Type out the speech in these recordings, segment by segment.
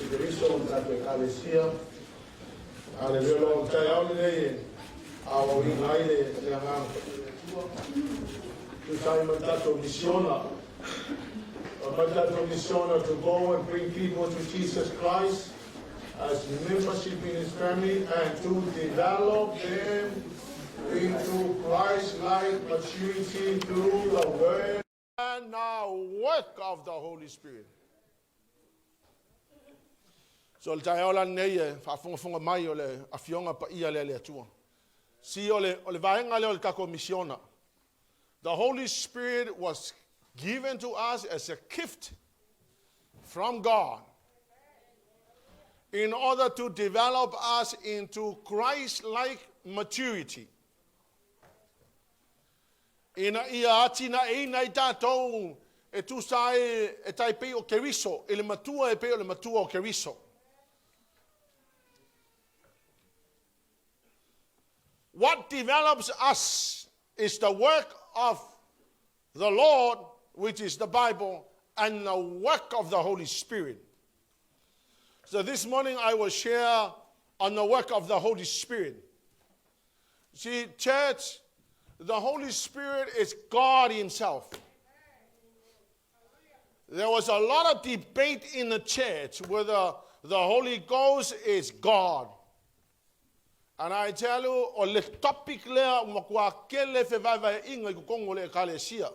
Keriso ma tatou Ekalesia. Aleluia Lord, o le taeao lenei e aoaoina ai le Agaga Paia o le Atua, tusa ai ma le tatou misiona. Fai mai le tatou misiona to go and bring people to Jesus Christ as membership in His family and to develop them into Christ-like maturity through the word and the work of the Holy Spirit. So le taeao la lenei e faafogafoga mai o le afioga paia lea le Atua. Si o le, o le vaega lea o le tatou misiona. The Holy Spirit was given to us as a gift from God in order to develop us into Christ-like maturity. Ina ia atinaeina ai tatou e tusa ai e tai pei o Keriso, i le matua e pei o le matua o Keriso. What develops us is the work of the Lord, which is the Bible, and the work of the Holy Spirit. So this morning I will share on the work of the Holy Spirit. See, church, the Holy Spirit is God Himself. There was a lot of debate in the church whether the Holy Ghost is God. And I tell you, o le topic lea ua matua kele fevaevaeaiga i totonu o le Ekalesia.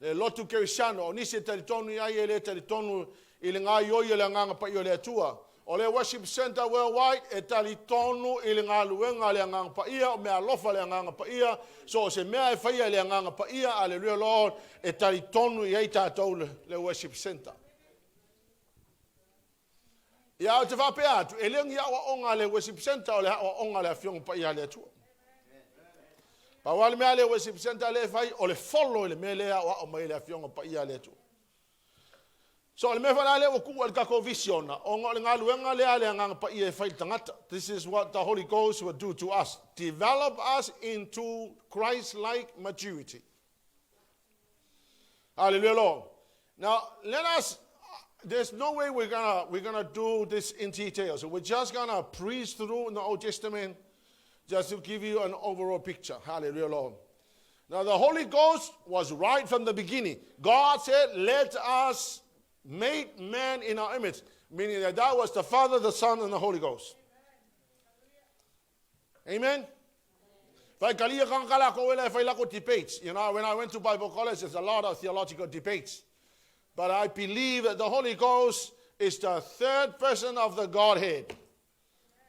Le lotu Kerisiano, o nisi e talitonu i ai e le talitonu i le gaoioi o le Agaga Paia o le Atua. O le Worship Center Worldwide e talitonu i le galuega a le Agaga Paia, o meaalofa a le Agaga Paia, so o se mea e faia e le Agaga Paia, Aleluia Lord, e talitonu i ai tatou le Worship Center. Ia, ou te faapea atu, e le o ni aoaoga a le Worship Center, o le aoaoga a le Afioga Paia a le Atua. Pau lava le mea a le Worship Center lea e fai, o le follow i le mea lea e aoao mai e le Afioga Paia a le Atua. So o le mea foi la lea ua tuu ai le tatou visiona, ona o le galuega lea a le Agaga Paia e fai i le tagata. This is what the Holy Ghost will do to us. Develop us into Christ-like maturity. Hallelujah, Lord. Now, let us, there's no way we're gonna do this in detail. So we're just gonna preach through in the Old Testament just to give you an overall picture. Hallelujah, Lord. Now, the Holy Ghost was right from the beginning. God said, let us make man in our image, meaning that that was the Father, the Son, and the Holy Ghost. Amen. Debates. When I went to Bible college, there's a lot of theological debates. But I believe that the Holy Ghost is the third person of the Godhead.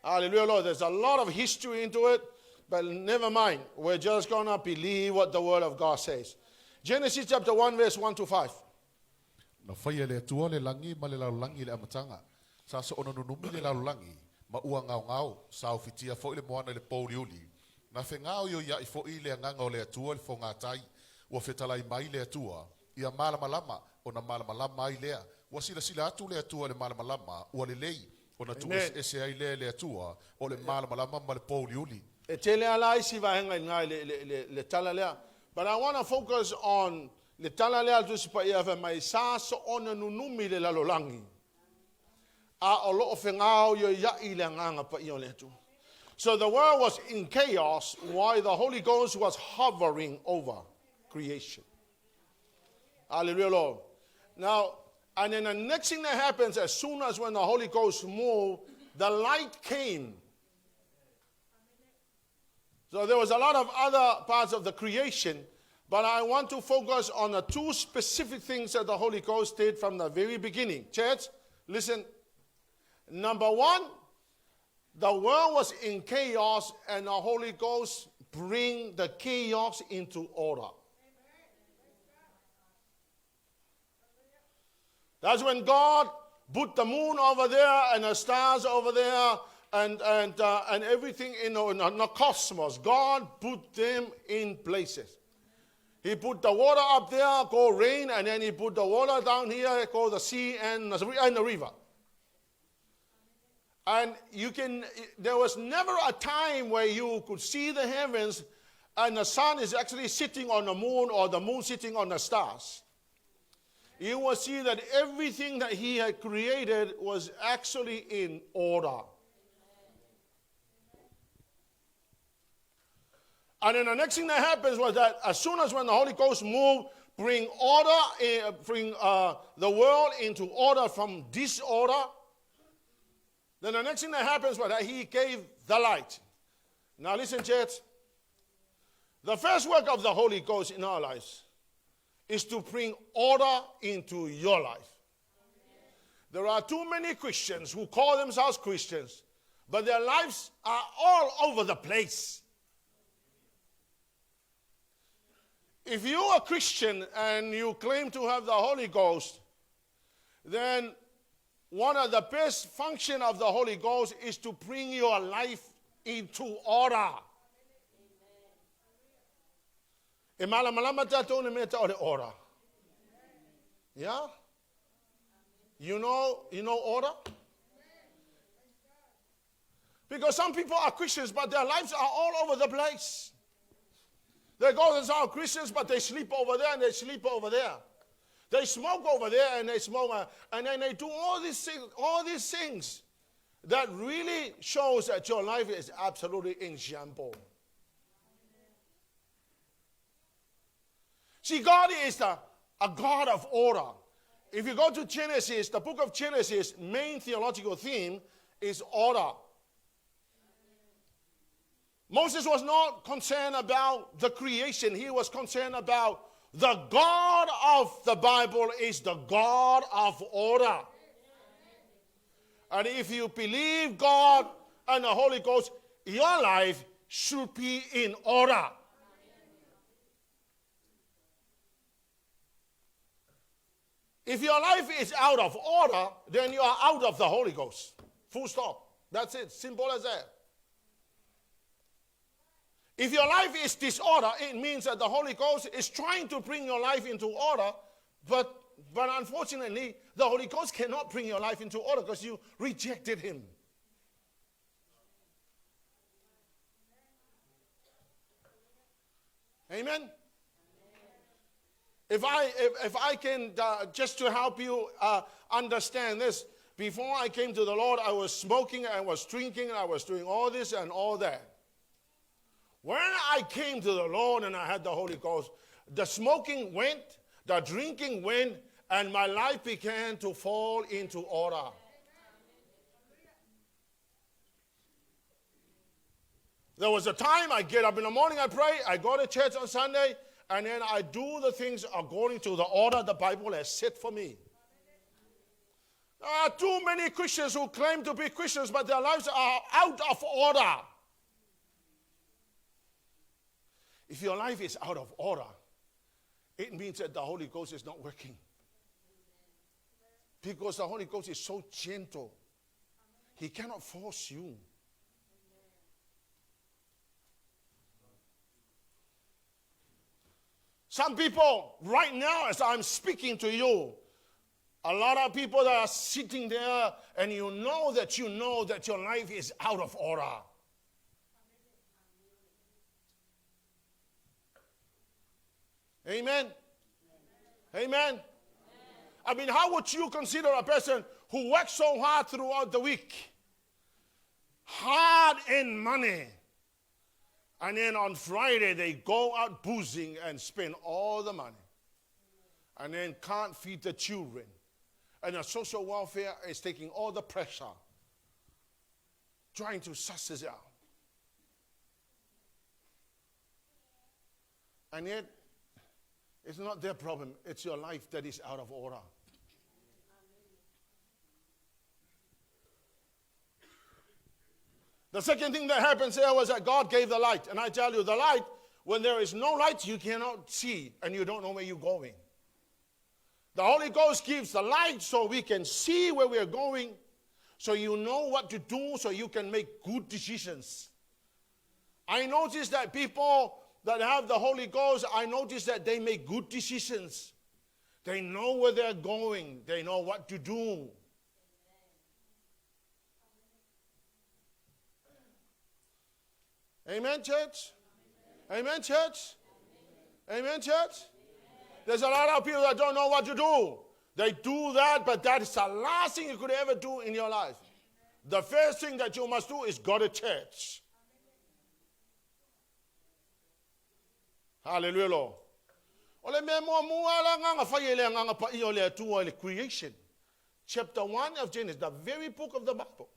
Hallelujah, Lord. There's a lot of history into it, but never mind. We're just going to believe what the Word of God says. Genesis chapter 1, verse 1 to 5. Na faia e le Atua le lagi ma le lalolagi i le amataga. Sa soona nunumi le lalolagi, ma ua gaogao, sa ufitia foi le moana i le pouliuli. Na fegaoioiaʻi foi le Agaga o le Atua i le fogatai. Ua fetalai mai le Atua, Ia malamalama, ona malamalama ai lea. Ua silasila atu le Atua i le malamalama, ua lelei, ona Amen. tuueseese ai lea e le Atua o le malamalama ma le pouliuli. E tele lava la isi vaega i luga i le, le, le, le tala lea. But I want to focus on le tala lea a le Tusi Paia fai mai, sa soona nunumi le lalolagi, a o loo fegaoioiaʻi le Agaga Paia o le Atua. So the world was in chaos while the Holy Ghost was hovering over creation. Hallelujah, Lord. Now, and then the next thing that happens, as soon as when the Holy Ghost moved, the light came. So there was a lot of other parts of the creation, but I want to focus on the two specific things that the Holy Ghost did from the very beginning. Church, listen. Number one, the world was in chaos and the Holy Ghost bring the chaos into order. That's when God put the moon over there and the stars over there and everything in the cosmos. God put them in places. He put the water up there called rain, and then he put the water down here called the sea and the river. And there was never a time where you could see the heavens and the sun is actually sitting on the moon or the moon sitting on the stars. You will see that everything that He had created was actually in order. And then the next thing that happens was that as soon as when the Holy Ghost moved, bring order, bring the world into order from disorder, then the next thing that happens was that He gave the light. Now listen, church. The first work of the Holy Ghost in our lives is to bring order into your life. There are too many Christians who call themselves Christians, but their lives are all over the place. If you are a Christian and you claim to have the Holy Ghost, then one of the best functions of the Holy Ghost is to bring your life into order. E malamalama tātou le mea tau o le order. Yeah? You know order? Because some people are Christians, but their lives are all over the place. They go and are Christians, but they sleep over there and they sleep over there. They smoke over there and they smoke, and then they do all these things, all these things that really shows that your life is absolutely in shambles. See, God is a God of order. If you go to Genesis, the book of Genesis, main theological theme is order. Moses was not concerned about the creation. He was concerned about the God of the Bible is the God of order. And if you believe God and the Holy Ghost, your life should be in order. If your life is out of order, then you are out of the Holy Ghost. Full stop. That's it. Simple as that. If your life is disorder, it means that the Holy Ghost is trying to bring your life into order, but unfortunately, the Holy Ghost cannot bring your life into order because you rejected Him. Amen? If I can, just to help you understand this, before I came to the Lord, I was smoking, I was drinking, I was doing all this and all that. When I came to the Lord and I had the Holy Ghost, the smoking went, the drinking went, and my life began to fall into order. There was a time I get up in the morning, I pray, I go to church on Sunday, and then I do the things according to the order the Bible has set for me. There are too many Christians who claim to be Christians, but their lives are out of order. If your life is out of order, it means that the Holy Ghost is not working. Because the Holy Ghost is so gentle. He cannot force you. Some people, right now, as I'm speaking to you, a lot of people that are sitting there, and you know that your life is out of order. Amen? Amen? I mean, how would you consider a person who works so hard throughout the week? Hard in money. And then on Friday, they go out boozing and spend all the money. And then can't feed the children. And the social welfare is taking all the pressure, trying to suss this out. And yet, it's not their problem. It's your life that is out of order. The second thing that happens here was that God gave the light. And I tell you, the light, when there is no light, you cannot see and you don't know where you're going. The Holy Ghost gives the light so we can see where we are going, so you know what to do, so you can make good decisions. I notice that people that have the Holy Ghost, I notice that they make good decisions. They know where they're going. They know what to do. Amen, church? Amen, church? Amen, church? There's a lot of people that don't know what to do. They do that, but that is the last thing you could ever do in your life. The first thing that you must do is go to church. Hallelujah, Lord. O le mea muamua la agaga fai e le agaga paia o le Atua i le creation. Chapter 1 of Genesis, the very book of the Bible.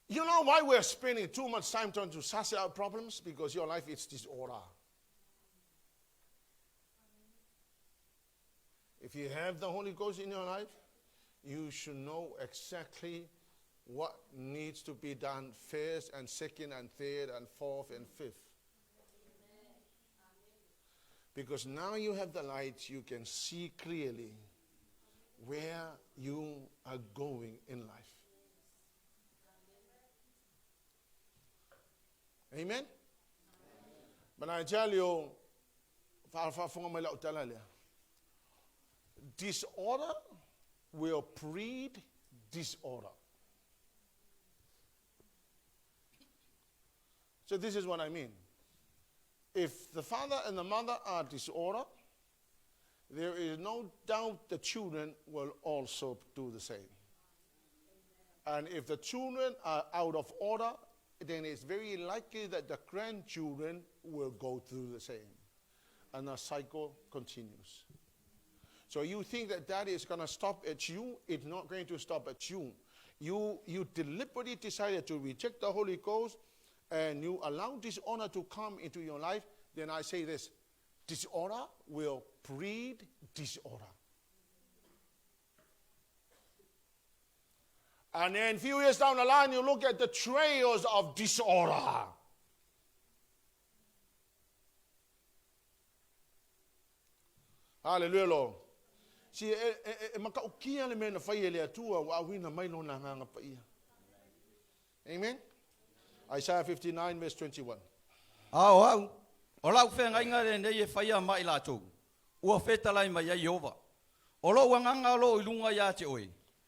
You know why we're spending too much time trying to suss out problems? Because your life is disorder. If you have the Holy Ghost in your life, you should know exactly what needs to be done first and second and third and fourth and fifth. Because now you have the light, you can see clearly where you are going in life. Amen? But I tell you, disorder will breed disorder. So this is what I mean. If the father and the mother are disorder, there is no doubt the children will also do the same. And if the children are out of order, then it's very likely that the grandchildren will go through the same. And the cycle continues. So you think that that is going to stop at you? It's not going to stop at you. You, you deliberately decided to reject the Holy Ghost and you allow dishonor to come into your life. Then I say this disorder will breed disorder. And then a few years down the line, you look at the trails of disorder. Hallelujah, Lord. Si e, e, e, e makaukia le mea na fai e le Atua ua auina mai lona agaga paia. Amen. Isaiah 59 verse 21. A o au, o la'u feagaiga lenei e faia ma i latou, ua fetalai mai ai Ieova. O lou agaga o lo o i luga iā te oe,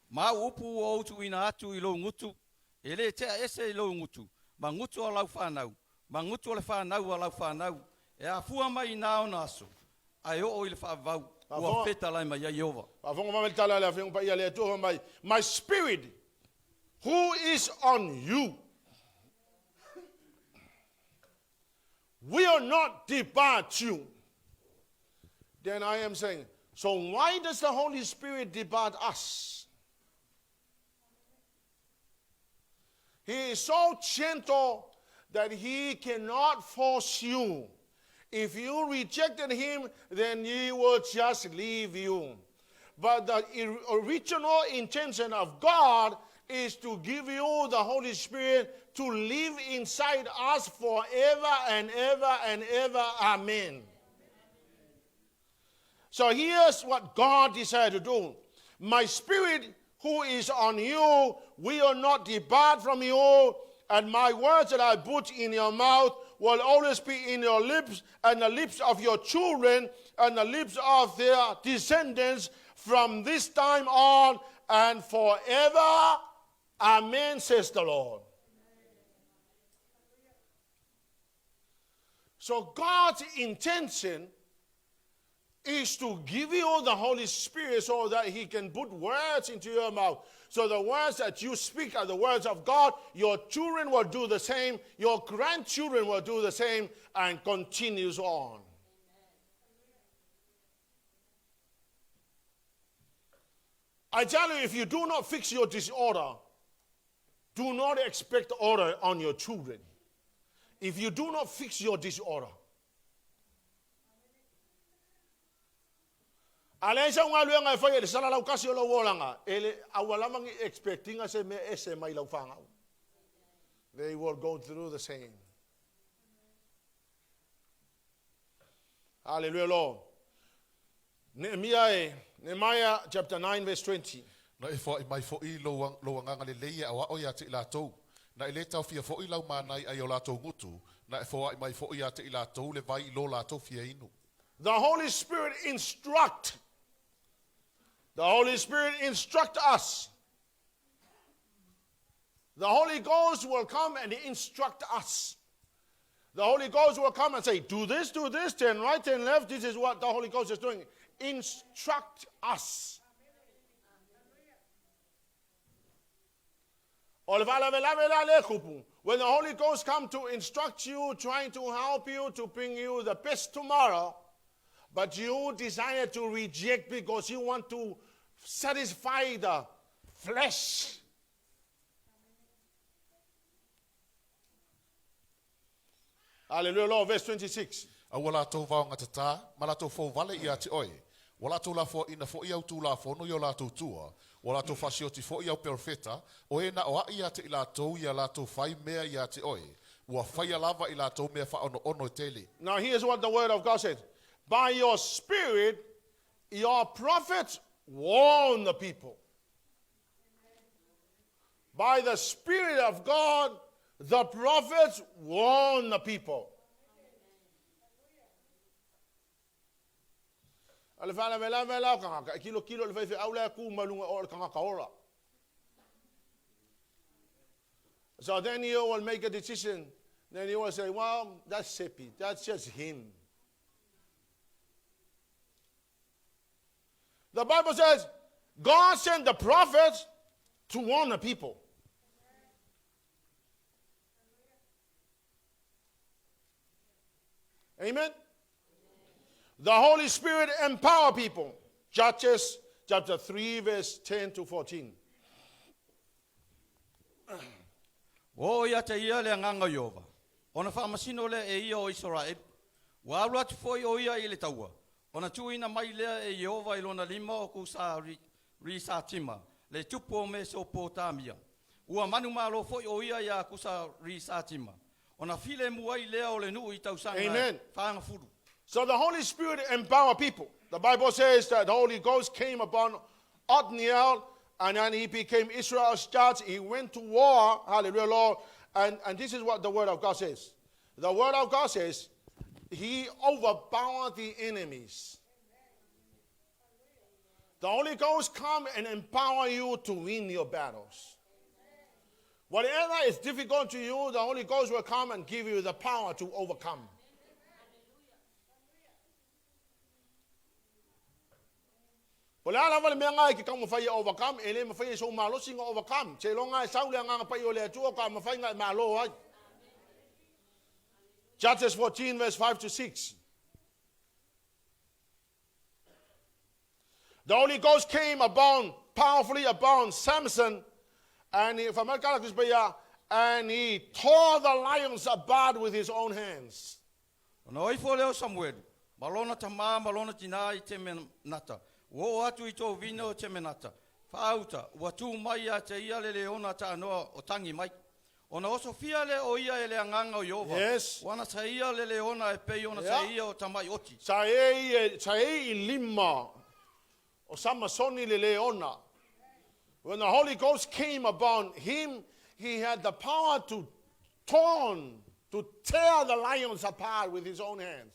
ma au upu ua ou tuuina atu i lou gutu, e lē tea ese i lou gutu, ma gutu o lau fanau, ma gutu o le fanau a lau fanau, e afua mai i na ona aso, ae oo i le faavavau, ua fetalai mai ai Ieova. Faafofoga mai le tala a le Afioga Paia a le Atua fai mai, My spirit who is on you will not depart you. Then I am saying, so why does the Holy Spirit depart us? He is so gentle that he cannot force you. If you rejected him, then he will just leave you. But the original intention of God is to give you the Holy Spirit to live inside us forever and ever and ever. Amen. So here's what God decided to do. My spirit who is on you will not depart from you, and my words that I put in your mouth will always be in your lips and the lips of your children and the lips of their descendants from this time on and forever. Amen, says the Lord. So God's intention is to give you the Holy Spirit so that He can put words into your mouth. So the words that you speak are the words of God. Your children will do the same. Your grandchildren will do the same, and continues on. I tell you, if you do not fix your disorder, do not expect order on your children. If you do not fix your disorder, A leai sau galuega e faia i le salalau kasi o lou olaga, e le aua lava ni expect ina se mea ese mai lau fanau. They will go through the same. Hallelujah, Lord. Nehemia e, Nehemiah chapter 9 verse 20. Na e foai mai foi lou, lou agaga lelei e aoao iā te i latou. Na e lē taofia foi lau mana i ai o latou gutu, na e foai mai foi iā te i latou le vai i lo latou fia inu. The Holy Spirit instruct. The Holy Spirit instruct us. The Holy Ghost will come and instruct us. The Holy Ghost will come and say, do this, do this, turn right, turn left. This is what the Holy Ghost is doing. Instruct us. O le faalavelave la lea e kupu. When the Holy Ghost come to instruct you, trying to help you, to bring you the best tomorrow, but you desire to reject because you want to satisfy the flesh. Hallelujah, Lord. Verse 26. A ua latou vaogatatā, ma latou fouvale ia te oe. Ua latou lafoaina foi au Tulafono i o latou tua, ua latou faasioti foi au perofeta, o e na o aʻi ia te i latou ia latou fai mea ia te oe, ua faia lava i latou mea faaonoono e tele. Now here's what the word of God says. By your spirit, your prophets warn the people. By the Spirit of God, the prophets warn the people. A le faalavelave la o kangaka, e kilo kilo le faifeau la e ku mai luga o le kangaka ola. So then you will make a decision. Then you will say, well, that's Sepi. That's just him. The Bible says God sent the prophets to warn the people. Amen. The Holy Spirit empower people. Judges chapter 3 verse 10 to 14. Ua oo ia te ia le agaga o Ieova, ona faamasino lea e ia o Isaraelu. Ua alu atu foi o ia i le taua, ona tuuina mai lea e Ieova i lona lima o Kusa-Risatima, le tupu o Mesopotamia. Ua manumalo foi o ia iā Kusa-Risatima, ona filemu ai lea o le nuu i tausaga Amen. faaagafulu. So the Holy Spirit empower people. The Bible says that the Holy Ghost came upon Othniel and then he became Israel's judge. He went to war. Hallelujah, Lord. And, and this is what the Word of God says. The Word of God says he overpowered the enemies. The Holy Ghost come and empower you to win your battles. Whatever is difficult to you, the Holy Ghost will come and give you the power to overcome. Po o le a lava le mea nga e ke taumafai e overcome, e le mafai e sou malosi ona overcome. Seiloga e sau le Agaga Paia o le Atua ka mafai ona e malo ai. Judges 14 verse 5 to 6. The Holy Ghost came upon, powerfully upon Samson, and he, and he tore the lions apart with his own hands. Ona o ifo lea o Samuelu, ma lona tamā ma lona tinā i Temenata, ua oo atu i tovina o Temenata, faauta, ua tū mai ia te ia le leona taanoa o tagi mai. Ona osofia lea o ia e le agaga o Ieova, ua na saia le leona e pei ona saia o tamai oti. Sa e sa e i lima o Samasoni le leona. When the Holy Ghost came upon him, he had the power to torn, to tear the lions apart with his own hands.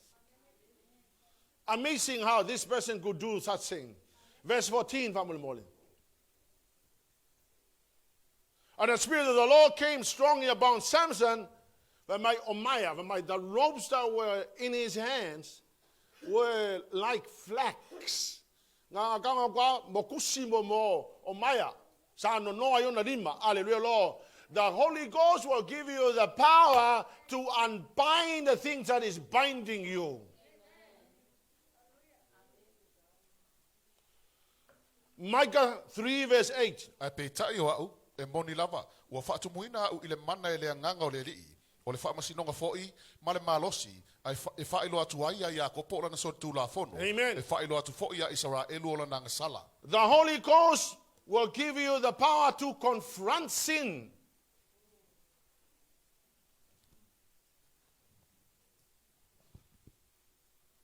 Amazing how this person could do such thing. Verse 14, faamolemole. And the Spirit of the Lord came strongly upon Samson, but my Omaya, but my, the ropes that were in his hands were like flax. Ngā ngakanga kwa mokusi mo mo Omaya. Sa no noa iona lima. Hallelujah, Lord. The Holy Ghost will give you the power to unbind the things that is binding you. Micah 3 verse 8. Ae peitai o a'u, e moni lava, ua faatumuina a'u i le mana e le agaga o le Alii, o le faamasinoga foi ma le malosi, a e faailoa atu ai iā Iakopo o lana solitulafono, Amen. e faailoa atu foi iā Isaraelu o lana agasala. The Holy Ghost will give you the power to confront sin.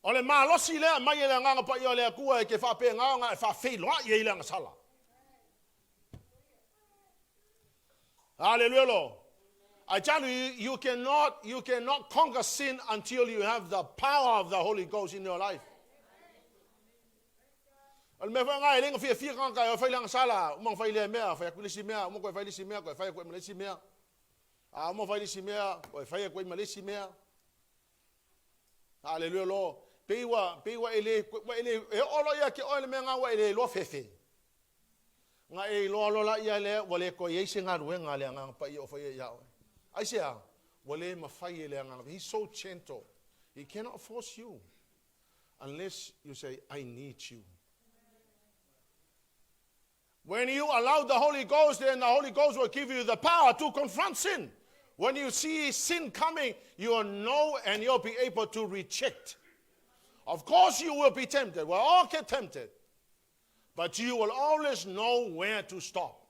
O le malosi lea aumai e le Agaga Paia o le Atua e te faapena ona e faafeiloai ai le agasala. Hallelujah, Lord. I tell you, you cannot, you cannot conquer sin until you have the power of the Holy Ghost in your life. O le mea foi lena e le na fiafia tagata e fai le agasala, uma ona fai lea mea, fai atu le isi mea, uma toe fai le isi mea, toe fai atu ai ma le isi mea. A uma fai le isi mea, toe fai atu ai ma le isi mea. Haleluia Lord. Pei ua, pei ua e le, ua e le, e oo loa ia te oe le mea lena ua e le iloa fefe. Na e iloa loa laia lea ua le toe i ai se galuega a le Agaga Paia o faia ia oe. Aisea? Ua le mafai e le Agaga. He's so gentle. He cannot force you unless you say, I need you. When you allow the Holy Ghost, then the Holy Ghost will give you the power to confront sin. When you see sin coming, you will know and you'll be able to reject. Of course, you will be tempted. We all get tempted. But you will always know where to stop.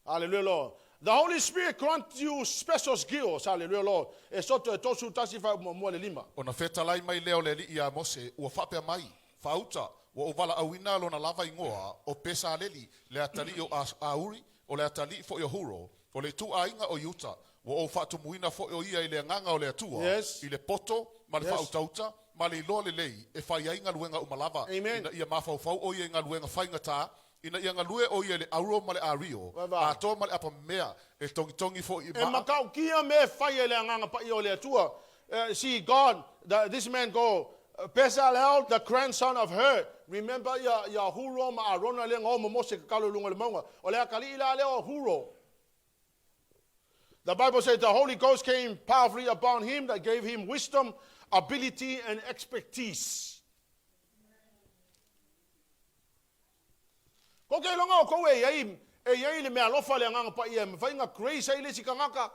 Hallelujah, Lord. The Holy Spirit grant you special skills. Hallelujah, Lord. Esoto e tosu tasi fa mo mo le lima. Ona fetalai mai lea o le Alii iā Mose, ua faapea mai, Faauta, ua ou valaauina lona lava igoa, o Pesaleli, le atalii o Auri, o le atalii foi o Huro, o le ituaiga o Iuta, ua ou faatumuina foi o ia i le agaga o le Atua, Yes. i le poto ma le Yes. faautautā, ma le iloa lelei e fai ai galuega uma lava, Amen. ina ia mafaufau o ia i galuega faigata, ina ia galue o ia i le auro ma le ario, Vaivai. atoa ma le apamemea, e togitogi foi i E maa, matautia mea e fai e le Agaga Paia o le Atua. See, God, the, this man go, Bezalel, the grandson of Hur. Remember ia, ia Huro ma Arona lea na o ma Mose kakalo i luga o le mauga. O le akalii la lea o Huro. The Bible says the Holy Ghost came powerfully upon him that gave him wisdom, ability and expertise. Ko ke iloga o kou e iai, e iai le mealofa le Agaga Paia e mafai ona grace ai le isi tagata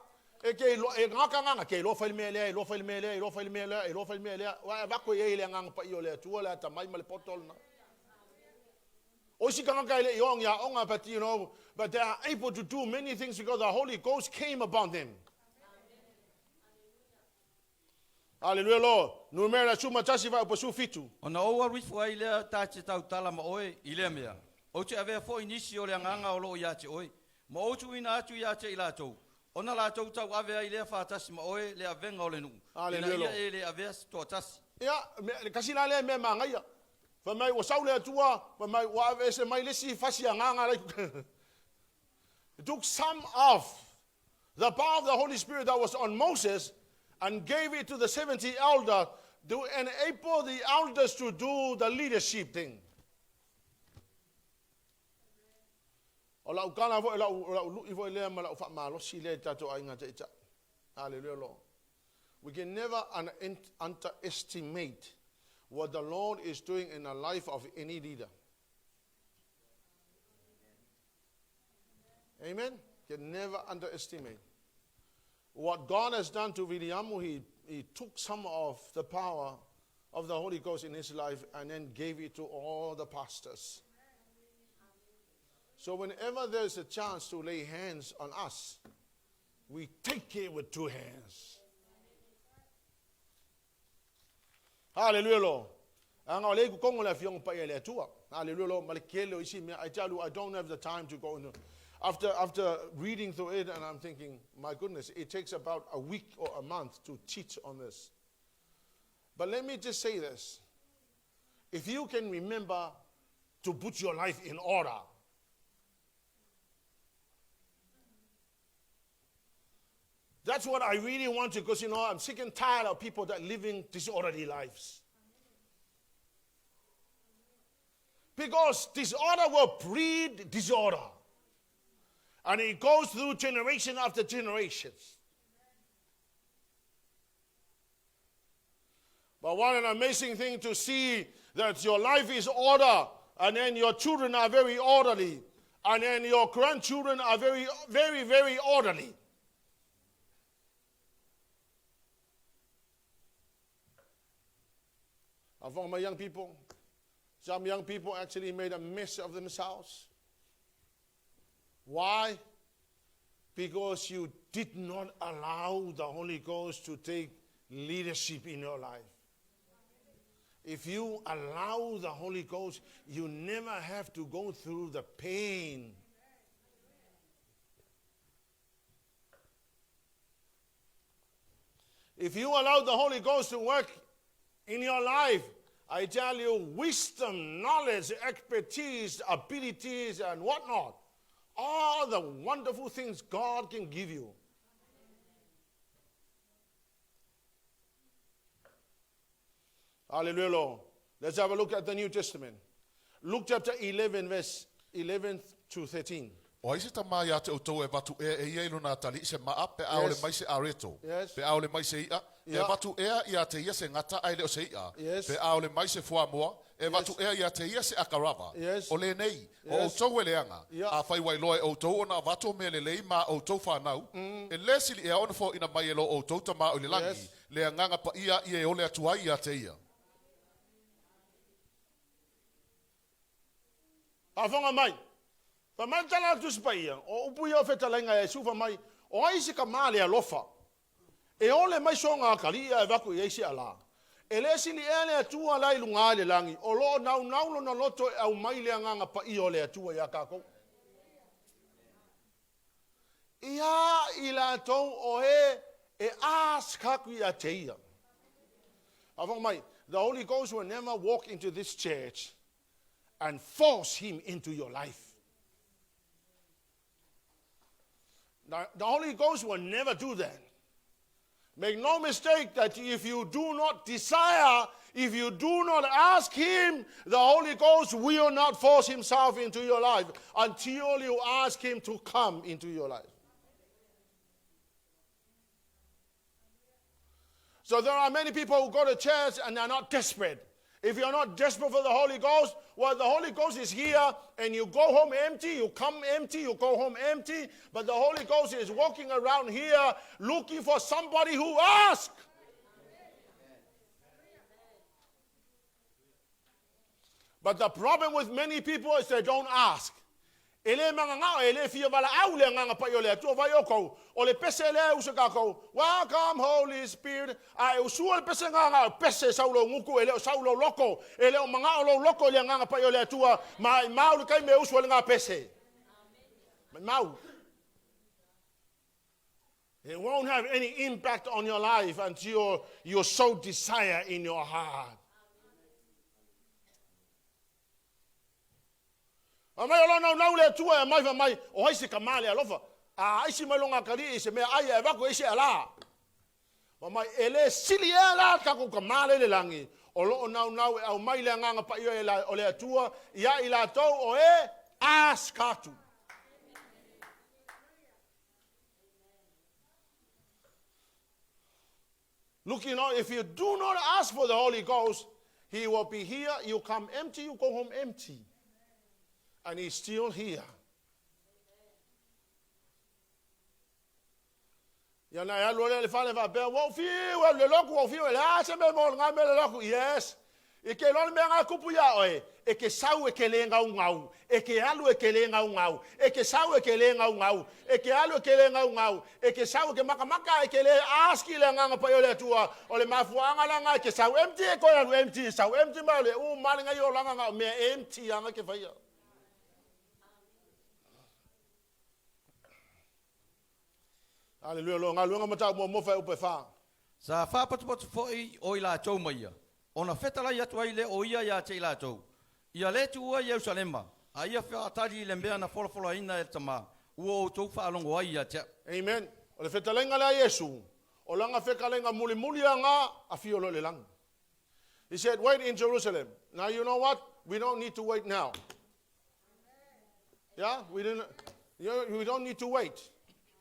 e ke iloa, e gata gata, ke iloa fai le mea lea, iloa fai le mea lea, iloa fai le mea lea, iloa fai le mea lea. Ua e avatu i ai le Agaga Paia o le Atua le atamai ma le poto lena. O isi tagata e le i oo ni aoga, but you know, but they are able to do many things because the Holy Ghost came upon them. Hallelujah, Lord. Numera suma tasi vai upa 17. Ona ou alu ifo ai lea ta te tautala ma oe i lea mea. Ou te avea foi nisi o le agaga o loo ia te oe, ma ou tuuina atu ia te i latou, ona latou tauave ai lea faatasi ma oe le avega o le nuu, ina Hallelujah, ia Lord. e le avea toatasi. Ia, me, kasi la lea mea magaia. Fai mai ua sau le Atua, fai mai ua aveese mai le isi fasi agaga lai. It took some of the power of the Holy Spirit that was on Moses and gave it to the 70 elder to enable the elders to do the leadership thing. O lau tala foi, lau, lau lui foi lea ma lau faamalosi lea i tatou aiga taitai. Hallelujah, Lord. We can never underestimate what the Lord is doing in the life of any leader. Amen? Can never underestimate. What God has done to Viliamu, he, he took some of the power of the Holy Ghost in his life and then gave it to all the pastors. So whenever there's a chance to lay hands on us, we take it with two hands. Hallelujah, Lord. Aga o le ku kongo le afioga paia le Atua. Hallelujah, Lord. Ma le kele o isi mea. I tell you, I don't have the time to go into. After, after reading through it, and I'm thinking, my goodness, it takes about a week or a month to teach on this. But let me just say this. If you can remember to put your life in order, That's what I really want to, because you know, I'm sick and tired of people that living disorderly lives. Because disorder will breed disorder. And it goes through generation after generations. But what an amazing thing to see that your life is order, and then your children are very orderly, and then your grandchildren are very, very, very orderly. And my young people, some young people actually made a mess of themselves. Why? Because you did not allow the Holy Ghost to take leadership in your life. If you allow the Holy Ghost, you never have to go through the pain. If you allow the Holy Ghost to work in your life, I tell you, wisdom, knowledge, expertise, abilities, and whatnot, all the wonderful things God can give you. Hallelujah, Lord. Let's have a look at the New Testament. Luke chapter 11, verse 11 to 13. O ai se tamā iā te outou e avatu ea e ia i lona atalii se maa pe a ole Yes. mai se areto, Yes. pe a ole mai se i'a, e Yeah. avatu ea iā te ia se gata ae le o se i'a, Yes. pe a ole mai se fuamoa, e avatu ea iā te ia se akarava. Yes. O lenei, o Yes. outou e leaga, Yeah. afai ua iloa e outou ona avatu o mea lelei mā outou fanau, e lē sili ea ona foaina mai e lo outou Tamā o i le lagi, Yes. le Agaga Paia ia e ole atu ai iā te ia. Faafofoga mai. Fai mai le tala a le Tusi Paia, o upu ia o fetalaiga a Iesu, fai mai, O ai se kamā le alofa, e ole mai sona atalii ae avatu i ai se alā? E le sili ea le Atua la i luga i le lagi, o lo o naunau lona loto e aumai le Agaga Paia o le Atua iā tatou? Iā i latou o e e ask atu ia te ia. Faafofoga mai, the Holy Ghost will never walk into this church and force him into your life. The, the Holy Ghost will never do that. Make no mistake that if you do not desire, if you do not ask Him, the Holy Ghost will not force Himself into your life until you ask Him to come into your life. So there are many people who go to church and they're not desperate. If you're not desperate for the Holy Ghost, well, the Holy Ghost is here and you go home empty, you come empty, you go home empty, but the Holy Ghost is walking around here looking for somebody who asks. But the problem with many people is they don't ask. E le magagao, e le fia valaau le Agaga Paia o le Atua, vai oukou, o le pese lea e usu kakou, Welcome Holy Spirit, a e usua le pese gagao, pese sau lou gutu, e le o sau lou loko, e le o magao lou loko i le Agaga Paia o le Atua, maimau le taimi e usu ai le pese. Maimau. It won't have any impact on your life until you so desire in your heart. Fai mai o lo naunau le Atua e aumai fai mai, o ai se kamā le alofa, a aisi mai lona atalii i se mea ai ae avatu ai se alā. Fai mai, e le sili ea la tatou kamā le i le lagi, o lo o naunau e aumai le Agaga Paia o le Atua ia i latou o e ask atu. Look, you know, if you do not ask for the Holy Ghost, He will be here, you come empty, you go home empty. And He's still here. Ia na e alu lea i le fale faapea, ua ou fiu e alu i le lotu, ua ou fiu e le a se mea mo lena mea le lotu. Yes. I ke iloa le mea na tupu iā oe, e ke sau e ke lē gaugau, e ke alu e ke lē gaugau, e ke sau e ke lē gaugau, e ke alu e ke lē gaugau, e ke sau e ke makamaka, e ke lē ask i le Agaga Paia o le Atua, o le mafuaaga lana e ke sau empty e toe alu empty, sau empty ma le uma lenei olaga na o mea empty aga ke faia. Haleluia, lo galuega ma tau muamua fai upu e fa. Sa faapatupatu foi o i latou ma ia, ona fetalai atu ai lea o ia ia te i latou, Ia le tuua Ierusalema, a ia faatali i le mea na folafolaina e le Tama, ua outou faalogo ai ia te au. Amen. O le fetalaiga lea a Iesu, o lana fetalaiga mulimuli aga afio loa i le lagi. He said, wait in Jerusalem. Now you know what? We don't need to wait now. Yeah, we didn't, you know, we don't need to wait.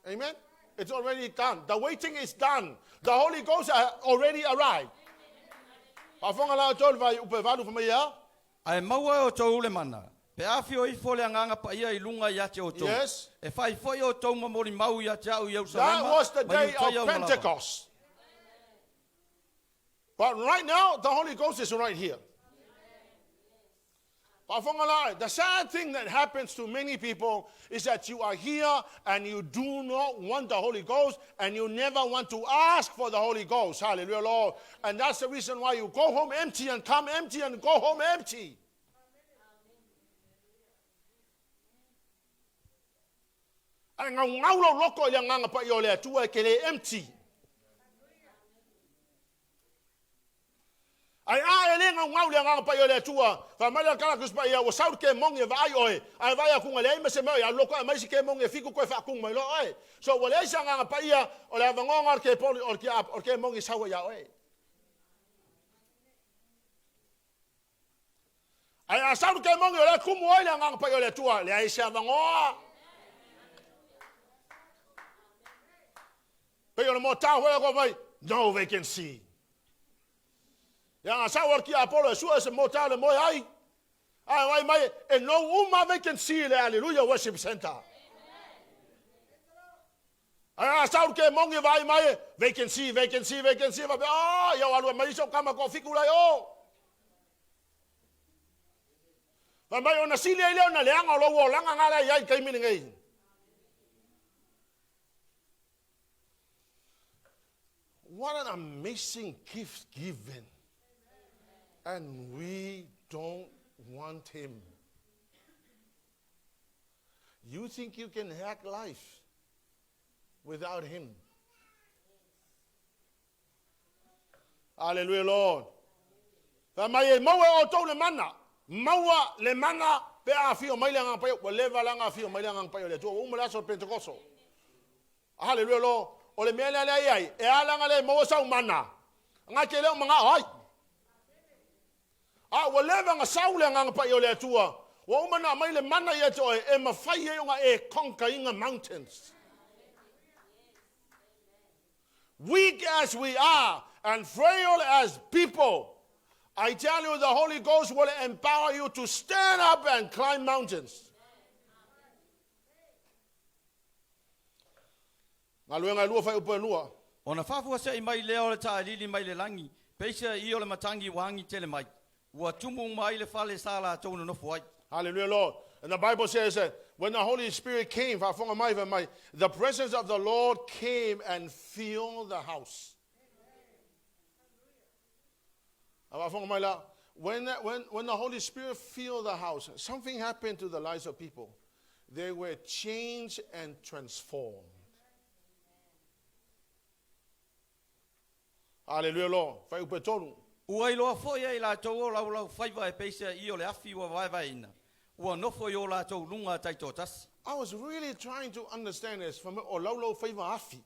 Amen? It's already done. The waiting is done. The Holy Ghost has already arrived. Faafofoga la outou i le fuaiupu e valu fai mai ia. Ae maua e outou le mana, pe afio ifo le Agaga Paia i luga ia te outou, Yes. e fai foi outou ma molimau ia te au i That Ierusalema was the ma day Iutaia of uma lava. Pentecost. But right now, the Holy Ghost is right here. Faafofoga la, the sad thing that happens to many people is that you are here and you do not want the Holy Ghost and you never want to ask for the Holy Ghost. Hallelujah, Lord. And that's the reason why you go home empty and come empty and go home empty. Ae gaugau lou loto i le Agaga Paia o le Atua e ke le empty. Ai a e le gaugau le Agaga Paia o le Atua, fai mai le tala Tusi Paia, ua sau le kemogi e vaai oe, ae vaai atu na leai ma se mea oe, alu loa koe aumai se kemogi e fiku koe faakumu mai loa oe. So ua leai se Agaga Paia, o le avanoa na o le kepoli, o le, o le kemogi e sau ai ia oe. Ae a sau le kemoni o lea e tumu ai le Agaga Paia o le Atua, leai se avanoa. Pei o le motau foi lea mai, no vacancy. Ia na sau o le tiapolo e sue se motau le moe ai. Ae vai mai e no uma vacancy le Hallelujah Worship Center. Ae a sau le kemoni vai mai, vacancy, vacancy, vacancy, faapea, oh, ia o alu e mai isi ou tama toafitu la i o. Fai mai ona sili ai lea ona leaga o lou olaga na la e i ai i le taimi lenei. What an amazing gift given. And we don't want him. You think you can hack life without him. Hallelujah, Lord. Fai mai e maua e outou le mana. Maua le mana pe a afio mai le Agaga Paia. Ua leva la ona afio mai le Agaga Paia o le Atua. Ua uma le aso o le Pentekoso. Hallelujah, Lord. O le mea lea lea i ai, e ala ona le maua sau mana, na te le o manao ai. A ua leva ona sau le Agaga Paia o le Atua, ua uma ona aumai le mana ia te oe e mafai ai ona e conquer ina mountains. Weak as we are and frail as people, I tell you the Holy Ghost will empower you to stand up and climb mountains. Galuega e lua fuaiupu e lua. Ona faafuasei mai lea o le taalili mai le lagi, peiseai o le matagi ua agi tele mai, ua tumu uma ai le fale sa latou nonofo ai. Hallelujah, Lord. And the Bible says that when the Holy Spirit came, faafofoga mai, fai mai, the presence of the Lord came and filled the house. A faafofoga mai la, when, when, when the Holy Spirit filled the house, something happened to the lives of people. They were changed and transformed. Hallelujah, Lord. Fuaiupu e tolu. Ua iloa foi e i latou o laulaufaiva e peiseai o le afi ua vaevaeina, ua nofo i o latou luga taitoatasi. I was really trying to understand this, fai mai o laulaufaiva afi.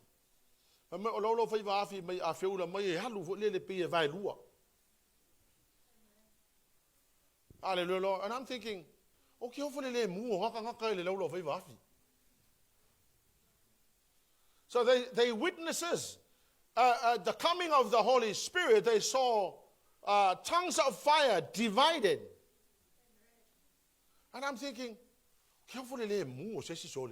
Fai mai o laulaufaiva afi mai a feula mai e alu foi lele pei e vaelua. Hallelujah, Lord. And I'm thinking, o ke ofo le le mu o ngaka ngaka i le laulaufaiva afi. So they, they witnesses uh, uh, the coming of the Holy Spirit. They saw uh, tongues of fire divided. And I'm thinking, ke ofo le le mu o se si sole.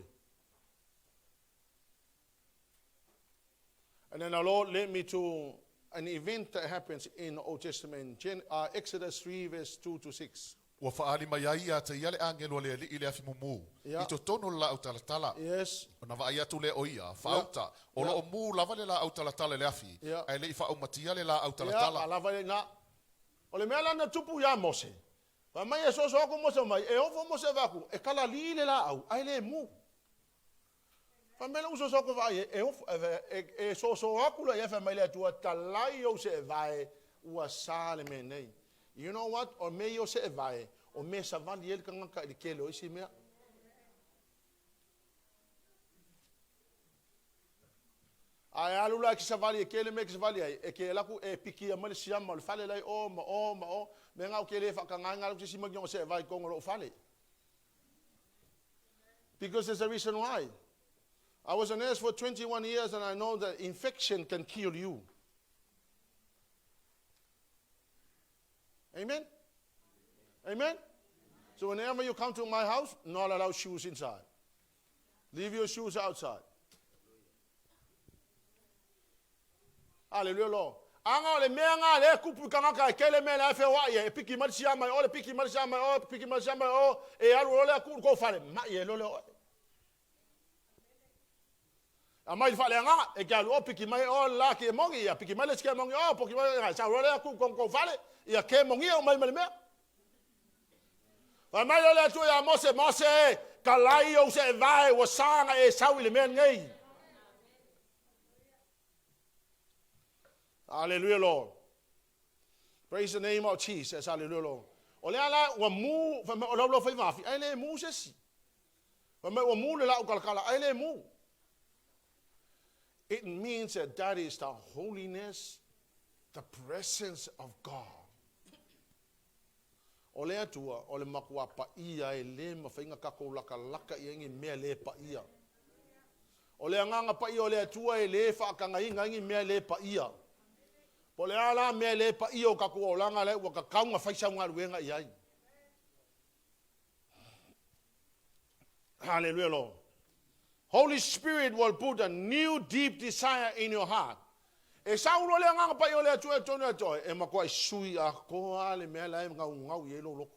And then the Lord led me to an event that happens in the Old Testament, Gen, uh, Exodus 3, verse 2 to 6. Ua faaali mai ai ia te ia le agelo a le Alii i le afi mumu, Ia. i totonu o le laau talatala. Yes. Ona vaai atu lea o ia, faauta, o Ia. lo o mu lava le laau talatala i le afi, Ia. ae le i faaumatia le laau Ia, talatala. a lava ia ina. O le mea la na tupu iā Mose, fai mai e soso aku Mose mai, e ofo Mose vaai atu, e kalalī le laau, ae le mu. Fai mai lou soso aku vaai e, e ofo, e, e, e soso aku la ia fai mai le Atua, talai ou seevae, ua sa le mea nei. You know what? O mea ia o seevae, o mea e savali ai le tagata i le tele o isi mea. Ae alu la e ke savali e tele mea e ke savali ai, e ke alu atu e pikia mai le siama o le fale la i o ma o ma o, mea na ou ke le faatagaina alu atu se isi mai o seevae i totonu o lou fale. Because there's a reason why. I was a nurse for 21 years and I know that infection can kill you. Amen? Amen? So whenever you come to my house, not allow shoes inside. Leave your shoes outside. Hallelujah, Lord. Aga o le mea nga le kupu i kangaka e kele mea la e feoai e piki mai le siama i o le piki mai le siama i o piki mai le siama i o e alu loa lea tuu i kou fale mai e loa lea oe. Aumai le faaleagaga e ke alu o piki mai o le la ke mongi ia piki mai le isi ke mongi o poki mai ia sau loa lea tuu i kou fale ia ke mongia uma ai ma le mea. Fai mai loa le Atua iā Mose, Mose e, talai ou seevae ua sa ona e sau i le mea lenei. Hallelujah, Lord. Praise the name of Jesus. Hallelujah, Lord. O lea la ua mu, fai mai o lau faiva afi, ae le mu se isi. Fai mai ua mu le lau kalakala, ae le mu. It means that that is the holiness, the presence of God. O le Atua, o le matua paia e le mafai ona tatou latalata i ai ni mea le paia. O le Agaga Paia o le Atua e le faatagaina ai ni mea le paia. Po o le a la mea le paia o tatou olaga lea ua tatau ona fai sau galuega i ai. Hallelujah, Lord. Holy Spirit will put a new deep desire in your heart. E sau loa le Agaga Paia o le Atua e tonu ia te oe, e matuai sui atoa le mea la e gaugau i ai lou loto.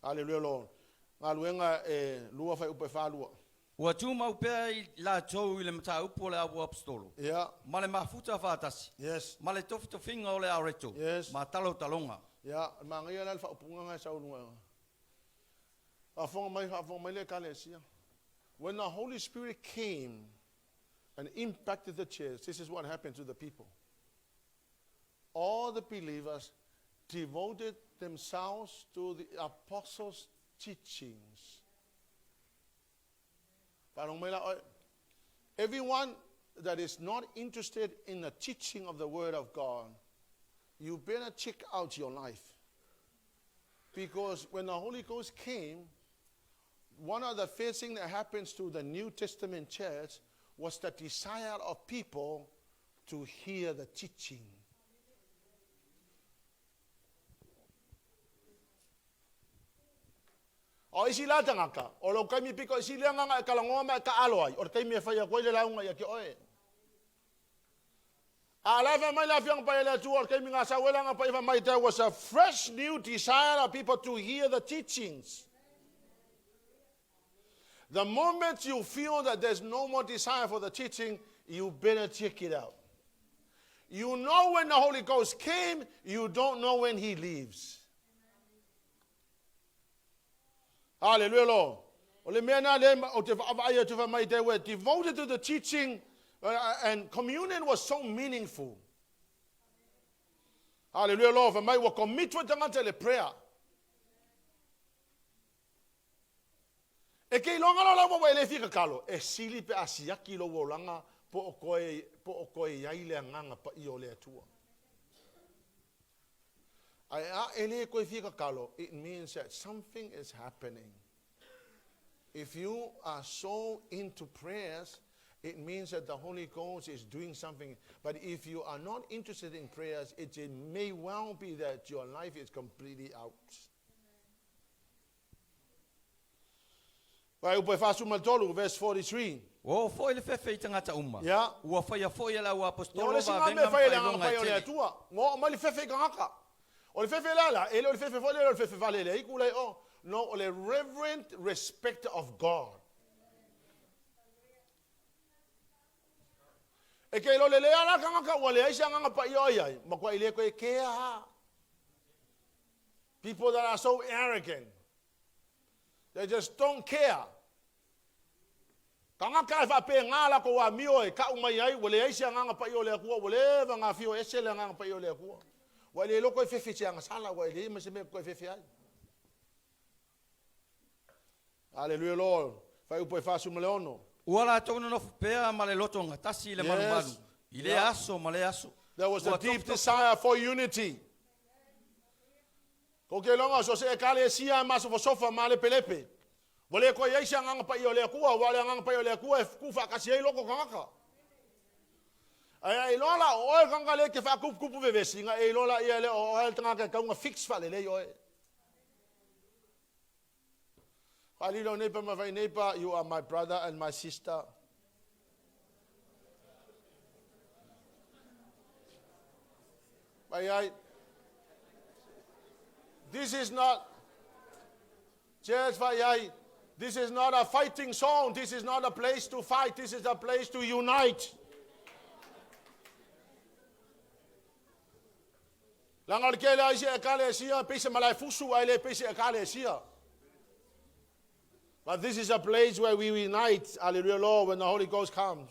Hallelujah, Lord. Galuega e lua fuaiupu e 42. Ua tumau pea i latou i le mataupu o le auaposetolo, ma le mafuta faatasi, ma le tofitofiga o le aoreto, ma talotaloga. Ia, e manaia la le faaupuga lena e sau i luga. Faafofoga mai, faafofoga mai le Ekalesia. When the Holy Spirit came and impacted the church, this is what happened to the people. All the believers devoted themselves to the apostles' teachings. Faalogo mai la oe. Everyone that is not interested in the teaching of the Word of God, you better check out your life. Because when the Holy Ghost came, one of the first things that happens to the New Testament church was the desire of people to hear the teaching. A o isi la tagata, o lou taimi pito i sili agaga e talanoa ma e taalo ai, o le taimi e fai atu ai le lauga ia te oe. A la e fai mai le Afioga Paia le Atua, o le taimi na sau ai le Agaga Paia fai mai, there was a fresh new desire of people to hear the teachings. The moment you feel that there's no more desire for the teaching, you better check it out. You know when the Holy Ghost came, you don't know when he leaves. Hallelujah, Lord. O le mea na le o te vaavaai atu fai mai, they were devoted to the teaching and communion was so meaningful. Hallelujah, Lord. Fai mai ua commit foi tagata i le prayer. E ke iloga lo lava ua e le fia tatalo, e sili pe a siaki lou olaga po o koe, po o koe i ai le agaga paia o le Atua. Ae a e le koe fia tatalo, it means that something is happening. If you are so into prayers, it means that the Holy Ghost is doing something. But if you are not interested in prayers, it may well be that your life is completely out. Fuaiupu e 43, verse 43. Ua oo foi le fefe i tagata uma. Ia. Ua faia foi e le Ia, o auaposetolo le isi lena vavega mea e ma fai e le Agaga faailoga e Paia o le tele. Atua, ua oo mai le fefe i tagata. O le fefe lea la, e le o le fefe foi lea o le fefe vale i le aiku la i o. No, o le reverent respect of God. E ke iloa lelei lava la tagata ua leai se Agaga Paia o i ai, matuai le toe kea lava. People that are so arrogant. They just don't care. Tagata e faapena latou amio e kau mai ai, ua leai se Agaga Paia o le Atua, ua leva ona afio ese le Agaga Paia o le Atua. Ua e le iloa toe fefe i se agasala, ua e leai ma se mea e toe fefe ai. Hallelujah, Lord. Fuaiupu e 46. Ua latou nonofo pea ma le loto gatasi i le malumalu, i lea aso ma lea aso. There was Ua a deep tofitofi. desire for unity. Kou te iloga, so o se Ekalesia e masofasofa ma lepelepe. Ua le toe i ai se Agaga Paia o le Atua, aua o le Agaga Paia o le Atua e tuufaatasi ai loko tagata. Ae a iloa la o oe le tagata lea e te faatuputupu vevesi, ona e iloa laia lea o oe le tagata e tatau ona fix faalelei oe. Faalilo neighbor ma fai neighbor, you are my brother and my sister. Mai ai. This is not church fai ai. This is not a fighting zone. This is not a place to fight. This is a place to unite. Leaga o le tele a isi Ekalesia e pei se malae fusu ae le pei se Ekalesia. But this is a place where we unite, hallelujah, Lord, when the Holy Ghost comes.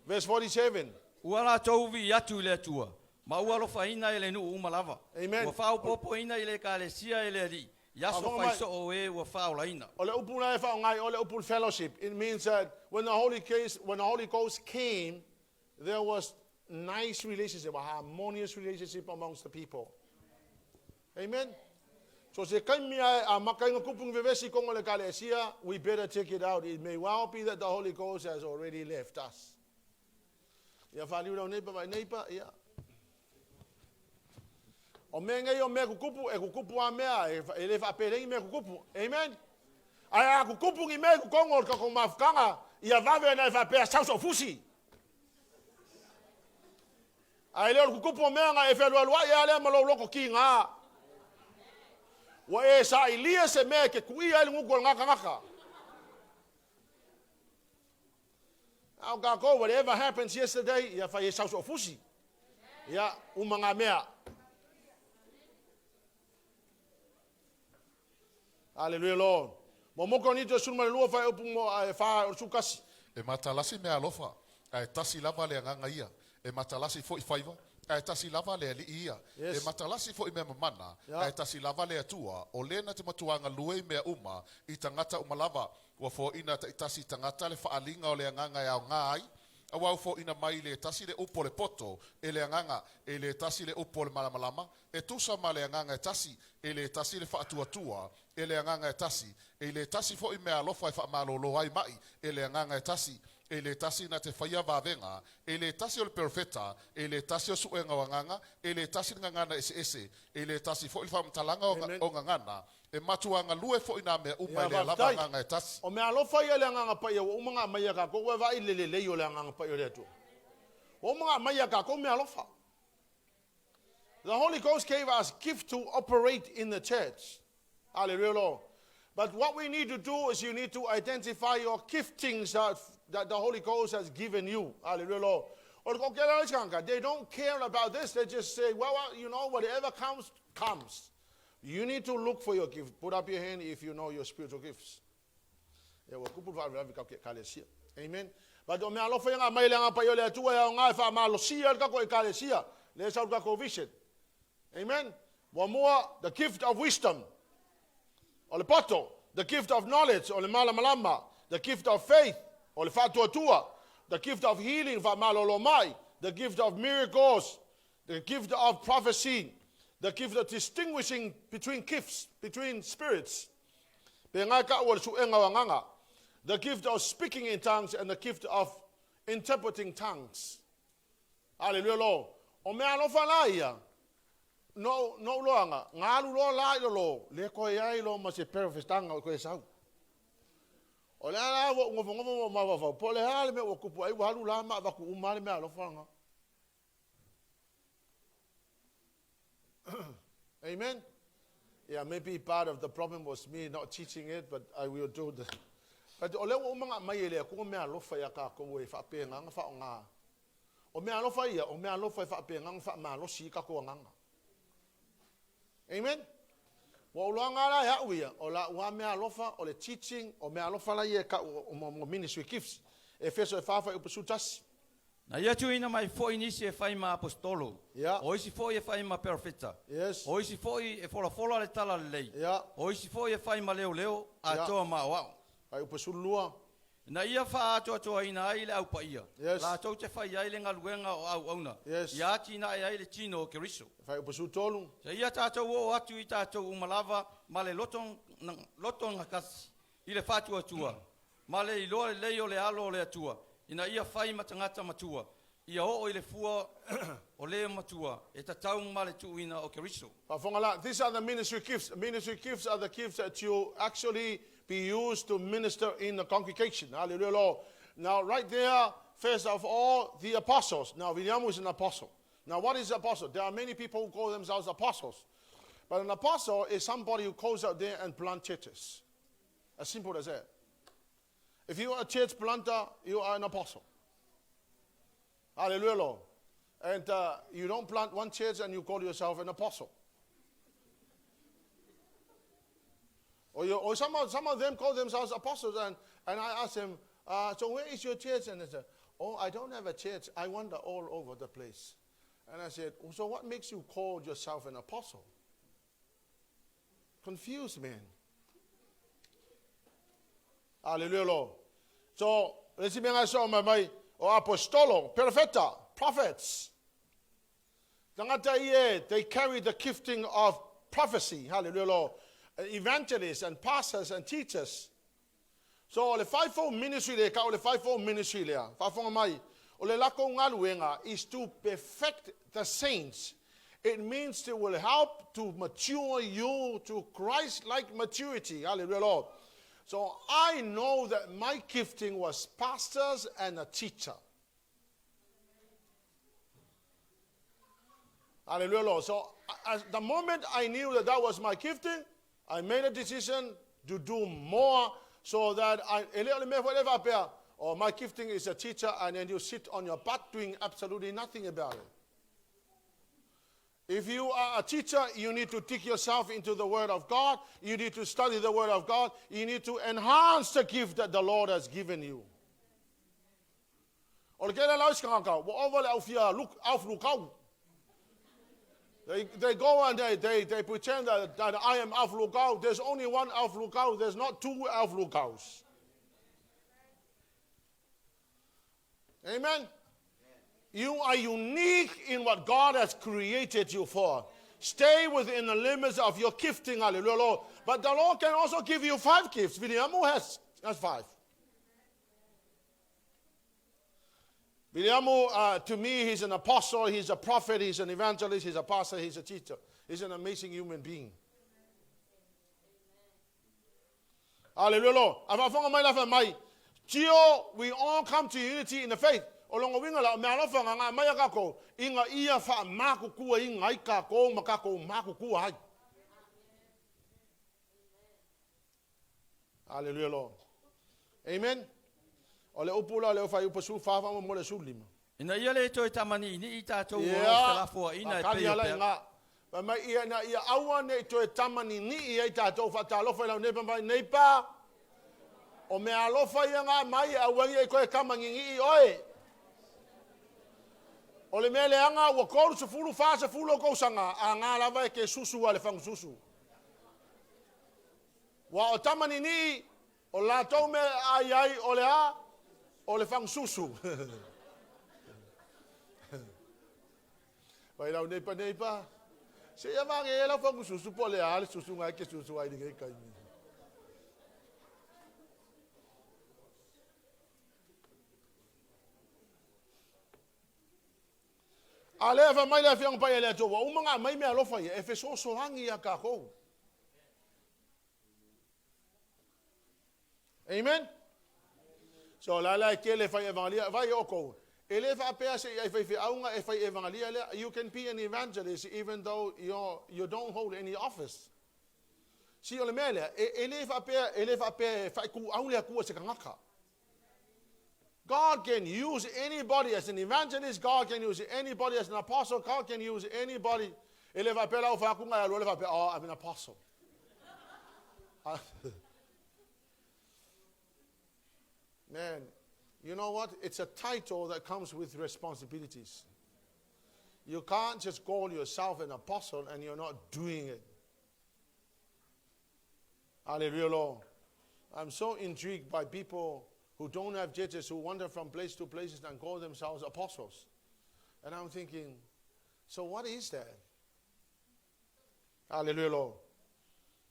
Verse 47. Ua latou vi'i atu i le Atua, ma ua alofaina e le nuu uma lava. Amen. Ua faaopoopoina i le Ekalesia e le Alii, i aso Faafofoga mai. fai soo o e ua faaolaina. O le upu la e faaaoga ai o le upu fellowship. It means that when the Holy, case, when the Holy Ghost came, there was nice relationship, a harmonious relationship amongst the people. Amen. So se taimi lava e amata ai ona tupu ni vevesi i totonu o le Ekalesia, we better check it out, it may well be that the Holy Ghost has already left us. Ia faaliu lau neighbor vai neighbor, ia. O mea nei o mea tutupu, e tutupu a mea, e, e le faapelei mea tutupu. Amen. Ae a tutupu ni mea i totonu o le tatou mafutaga, ia vave ona e faapea sau sou fusi. Ae le o le tutupu o mea na e fealualuai lava lea ma lou loto kiga. Ua e sailia se mea e te tuia ai le gutu o lena tagata. A o tatou, whatever happens yesterday, ia fai e sau soofusi. Ia, uma ngā mea. Hallelujah, Lord. Mo moko ni te sulu ma le lua whai upu mo e wha o sukasi. E matalasi meaalofa, ae tasi lava le Agaga ia. E matalasi foi faiva, ae tasi lava le Alii ia. Yes. E matalasi foi mea mamana, Yeah. ae tasi lava le Atua, o le na te matuā galue i mea uma, i tagata uma lava. Ua foaina taitasi i tagata le faaaliga o le Agaga e aoga ai, auā ua foaina mai i le tasi le upu o le poto e le Agaga, e le tasi le upu o le malamalama, e tusa ma le Agaga e tasi, e le tasi le faatuatua e le Agaga e tasi, e le tasi foi meaalofa e faamalōlō ai maʻi e le Agaga e tasi, e le tasi na te faia vavega, e le tasi o le perofeta, e le tasi o suega o agaga, e le tasi le gagana eseese, e le tasi foi le faamatalaga o Amen. o gagana, e matuā galue foi nā mea uma Ia i lea lava faafetai. Agaga e tasi. O mea alofa ia le Agaga Paia ua uma ona aumai ia tatou, ua e vaai i le lelei o le Agaga Paia o le Atua. Ua uma ona aumai ia tatou mea alofa. The Holy Ghost gave us gift to operate in the church. Hallelujah, Lord. But what we need to do is you need to identify your giftings that, that the Holy Ghost has given you. Hallelujah, Lord. O le kokela le tangata, They don't care about this. They just say, well, well, you know, whatever comes, comes. You need to look for your gift. Put up your hand if you know your spiritual gifts. Ia ua kupu le faalavelave kau ke ekalesia. Amen. But o mea alofa ia nga mai le agaga paia o le Atua e aoga e faamalosia ai le tatou ekalesia. Lea e sau le tatou vision. Amen. Muamua, the gift of wisdom. O le poto. The gift of knowledge, o le malamalama. The gift of faith, o le faatuatua. The gift of healing, faamalolo mai. The gift of miracles, the gift of prophecy, the gift of distinguishing between gifts, between spirits. Pe ngai ka ua le suega o agaga. The gift of speaking in tongues and the gift of interpreting tongues. Hallelujah, Lord. O mea alofa la ia, no, no uloaga, nga alu loa la i lalo, le koe ai loa ma se perofestanga o koe sau. O le a la ua ou nofonofo ma ou mafaufau, po o le a le mea ua tupu ai, ua alu la ma avatu uma lava le mea alofa lena. Amen. Yeah, maybe part of the problem was me not teaching it, but I will do the... But o lea ua uma ona aumai e le Atua mea alofa ia tatou e faapena ona faaaoga. O mea alofa ia, o mea alofa e faapena ona faamalosi ai tatou agaga. Amen. Ua ou iloaga la e au ia, o lau lava mea alofa, o le teaching, o mea alofa la ia e tau o mo ministry gifts. Efeso e 4 fuaiupu 11. Na ia tuuina mai foi nisi e fai ma aposetolo, Ia. o isi foi e fai ma perofeta, Yes. o isi foi e folafola le tala lelei, Ia. o isi foi e fai ma leoleo, atoa ma aoao. Fuaiupu 12. Ina ia faaatoatoaina ai le Au Paia, Yes. latou te fai ai le galuega o auauna, Yes. ia atinae ai le tino o Keriso. Fuaiupu 13. Seia tatou oo atu i tatou uma lava ma le loto, loto gatasi i le faatuatua, ma le iloa lelei o le Alo o le Atua, ina ia fai ma tagata matua, ia oo i le fua o le matua e tatau ma le tuuina o Keriso. Faafofoga la, these are the ministry gifts. Ministry gifts are the gifts that you actually be used to minister in the congregation. Hallelujah, Lord. Now, right there, first of all, the apostles. Now, Viliamu is an apostle. Now, what is apostle? There are many people who call themselves apostles. But an apostle is somebody who goes out there and plant churches. As simple as that. If you are a church planter, you are an apostle. Hallelujah, Lord. And uh, you don't plant one church and you call yourself an apostle. Or, you, or some, of, some of them call themselves apostles, and, and I ask them, uh, so where is your church? And they say, oh, I don't have a church. I wander all over the place. And I said, so what makes you call yourself an apostle? Confused man. Hallelujah, Lord. So, le isi mea ngai mai mai, o apostolo, perfeta, prophets. Tagata ia, they carry the gifting of prophecy. Hallelujah, Lord. Evangelists and pastors and teachers. So o le fivefold ministry lea, ka o le fivefold ministry lea, faafofoga mai, o le lakou galuega is to perfect the saints. It means they will help to mature you to Christ-like maturity. Hallelujah, Lord. So I know that my gifting was pastors and a teacher. Hallelujah, Lord. So as the moment I knew that that was my gifting, I made a decision to do more so that I, e le o le mea foi le faapea, oh, my gifting is a teacher, and then you sit on your butt doing absolutely nothing about it. If you are a teacher, you need to dig yourself into the Word of God. You need to study the Word of God. You need to enhance the gift that the Lord has given you. O le kele lau iskangaka, ua ova le au fia luk, au flukau. They go and they pretend that I am Alf Lukau. There's only one Alf Lukau. There's not two Alf Lukaus. Amen. You are unique in what God has created you for. Stay within the limits of your gifting, hallelujah, Lord. But the Lord can also give you five gifts. Viliamu has five. Viliamu, to me, he's an apostle, he's a prophet, he's an evangelist, he's a pastor, he's a teacher. He's an amazing human being. Hallelujah, Lord. A faafofoga mai la fai mai. Tio, we all come to unity in the faith. O longa winga la, mea alofa nga nga mai a kako, inga ia wha makukua inga ai kako ma kako makukua ai. Hallelujah, Lord. Amen. O le upu la le o fai upa su wha wha mo le su lima. Ina ia le toe tamaniʻiniʻi tatou o lo o felafoaʻina e pei o pea. Fai mai ia ina ia aua ne i toe tamaniniʻi ai tatou faatalofa i lau neipa mai neipa. O mea alofa ia ngā mai e auangi ai koe kamaniniʻi oe. O le mea leaga ua 30, 40 o kousaga a ngā lava e ke susu a le fagususu. Ua o tamaniniʻi O latou mea e ai ai o le a? O le fagususu. Vai lau neipa neipa. Se ia vage e lau fagususu po le a le susu ngai ke susu ai lenei kaimi. A lea fai mai le Afioga Paia i le Atua, ua uma ona aumai meaalofa ia e fesoasoani iā tatou. Amen. So la la e tele fai evangelia vai o kou. E le faapea se i ai faifeauga e fai evangelia lea. You can be an evangelist even though you don't hold any office. Si o le mea lea, e le faapea, e le faapea e faikuau le Atua se tagata. God can use anybody as an evangelist. God can use anybody as an apostle. God can use anybody. E le faapea la o whakunga e alua le faapea, oh, I'm an apostle. Man, you know what? It's a title that comes with responsibilities. You can't just call yourself an apostle and you're not doing it. Hallelujah, Lord. I'm so intrigued by people who don't have churches, who wander from place to places and call themselves apostles. And I'm thinking, so what is that? Hallelujah, Lord.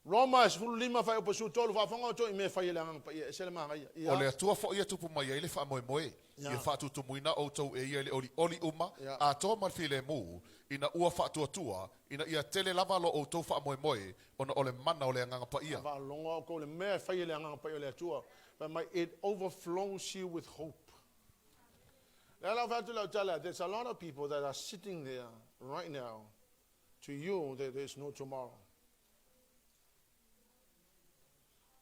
Roma e 15 fuaiupu 13, faafofoga outou i mea e fai e le Agaga Paia, e ese le manaia. Ia. O le Atua foi e tupu mai ai le faamoemoe, ia faatutumuina outou e ia i le olioli uma, atoa ma le filemu, ina ua faatuatua, ina ia tele lava lo outou faamoemoe, ona o le mana o le Agaga Paia. Faalogo outou i le mea e fai e le Agaga Paia o le Atua, fai mai, it overflows you with hope. Lea la ou fai atu lau tala, there's a lot of people that are sitting there right now, to you there is no tomorrow.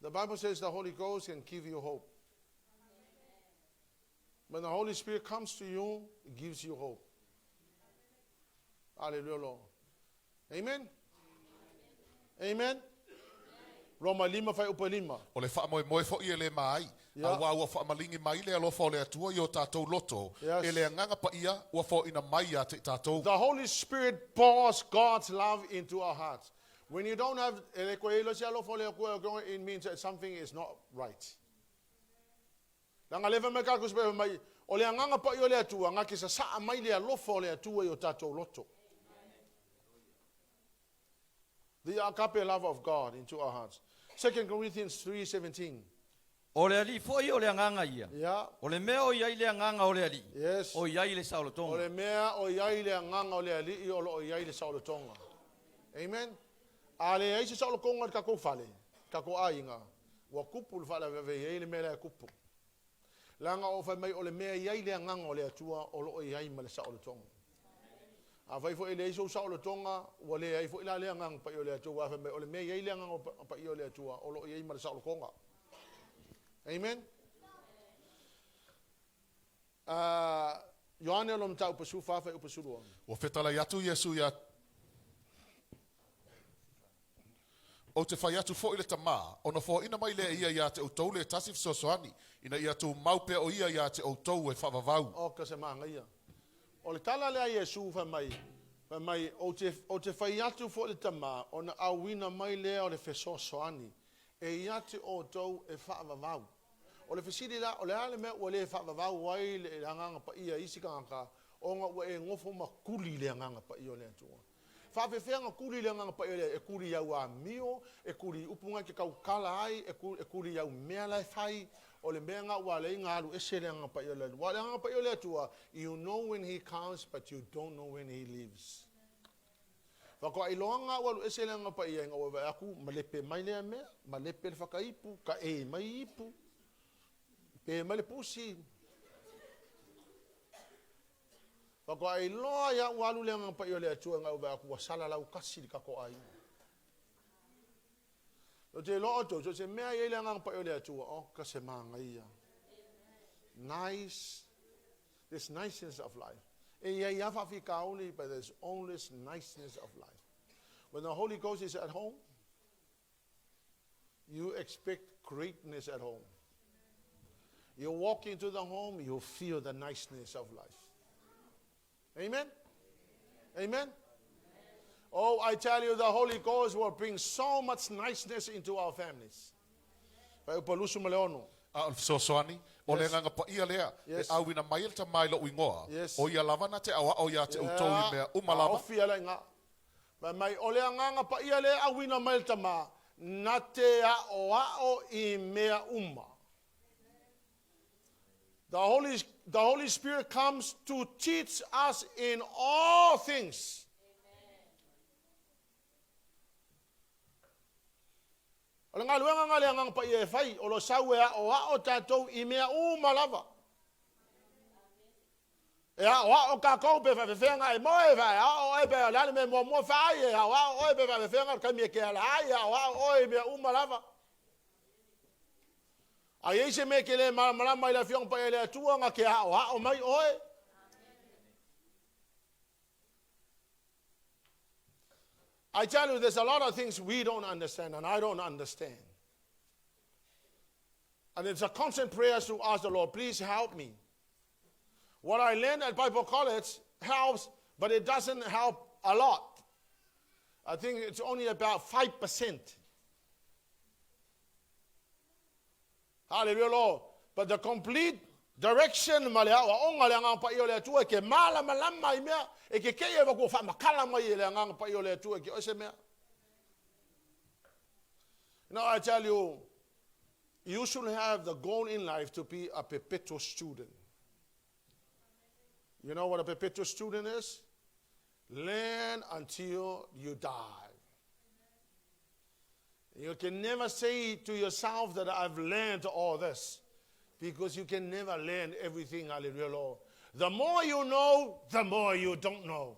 The Bible says the Holy Ghost can give you hope. When the Holy Spirit comes to you, it gives you hope. Hallelujah, Lord. Amen. Amen. Roma lima fuaiupu lima. O le faamoemoe foi e le ma ai, auā ua faamaligi mai le alofa o le Atua i o tatou loto, e le Agaga Paia ua foaina mai ia te i tatou. The Holy Spirit pours God's love into our hearts. When you don't have, e le koe ilo se alofa o le Atua, it means that something is not right. Leaga leva mai kaku se mai, o le Agaga Paia o le Atua, nga ke sasaa mai le alofa o le Atua i o tatou loto. The agape love of God into our hearts. 2 Corinthians 3:17. O le Alii foi o le Agaga ia. Yeah. O le mea o i ai le Agaga o le Alii, Yes. o i ai le O saolotoga. le mea o i ai le Agaga o le Alii o lo o i ai le saolotoga. Amen. A leai se saolotoga i le tatou fale, tatou aiga, ua tupu le faalavelave e i ai le mea la e tupu. Leaga o fai mai o le mea e i ai le Agaga o le Atua o lo o i ai ma le saolotoga. Afai foi e leai sou saolotoga, ua leai foi la le Agaga Paia o le Atua, aua fai mai o le mea e i ai le Agaga Paia o le Atua o lo o i ai ma le saolotoga. Amen. Uh, Ioane o lo mataupu 14 fuaiupu 12. Ua fetalai atu Iesu iā Ou te fai atu foi i le Tama, ona foaina mai lea e ia iā te outou le tasi fesoasoani, ina ia tumau pea o ia iā te outou e faavavau. Oka se manaia. O le tala lea a Iesu fai mai, fai mai, Ou te, ou te fai atu foi i le Tama, ona auina mai lea o le fesoasoani e ia te outou e faavavau. O le fesili la, o le a le mea ua le faavavau ai le Agaga Paia i isi tagata, ona ua e nofo ma tuli le Agaga Paia o le Atua? Faafefea ona tuli le Agaga Paia lea? E tuli i au amio, e tuli i upu na e te tautala ai, e e tuli i au mea la e fai. O le mea lena ua ala ai ona alu ese le Agaga Paia o le Atua. Aua o le Agaga Paia o le Atua, you know when he comes but you don't know when he leaves. Faatoa iloa ua alu ese le Agaga Paia ina ua vaai atu, malepe mai lea mea, malepe le whakaipu, kaʻē mai ipu, pe mai le pusi. Faatoa iloa ia ua alu le Agaga Paia o le Atua ina ua vaai atu ua salalau tasi le tatou aiga. Ou te iloa outou, so o se mea e i ai le Agaga Paia o le Atua, oka se manaia. Nice, this niceness of life. E i ai lava faafitauli, but there's always niceness of life. When the Holy Ghost is at home, you expect greatness at home. You walk into the home, you feel the niceness of life. Amen? Amen? Oh, I tell you, the Holy Ghost will bring so much niceness into our families. Fuaiupu 26. A o le fesoasoani, o le Yes. Agaga Paia lea, e Yes. auina mai e le Tama i lou igoa, Yes. o ia lava na te aoao iā te outou i mea uma lava. Taofi ala i ina. Fai mai, o le Agaga Paia lea e auina mai e le Tama, na te aoao i mea uma. The Holy, the Holy Spirit comes to teach us in all things. O le galuega lena a le Agaga Paia e fai, o lo sau e aoao tatou i mea uma lava. E aoao tatou pe faafefea ona e moe, e aoao oe pe o le a le mea e muamua fai, e aoao oe pe faafefea ona taimi e ke ala ai, e aoao oe i mea uma lava. A i ai se mea e te le malamalama i le Afioga Paia i le Atua, na te aoao mai oe. I tell you, there's a lot of things we don't understand, and I don't understand. And it's a constant prayer to ask the Lord, please help me. What I learned at Bible college helps, but it doesn't help a lot. I think it's only about 5%. Hallelujah, Lord. But the complete direction ma le aoaoga a le Agaga Paia o le Atua e ke malamalama i mea, e ke kei e kua faamatala mai e le Agaga Paia o le Atua e ke oe se mea. Now I tell you, you should have the goal in life to be a perpetual student. You know what a perpetual student is? Learn until you die. You can never say to yourself that I've learned all this because you can never learn everything. Hallelujah, Lord. The more you know, the more you don't know.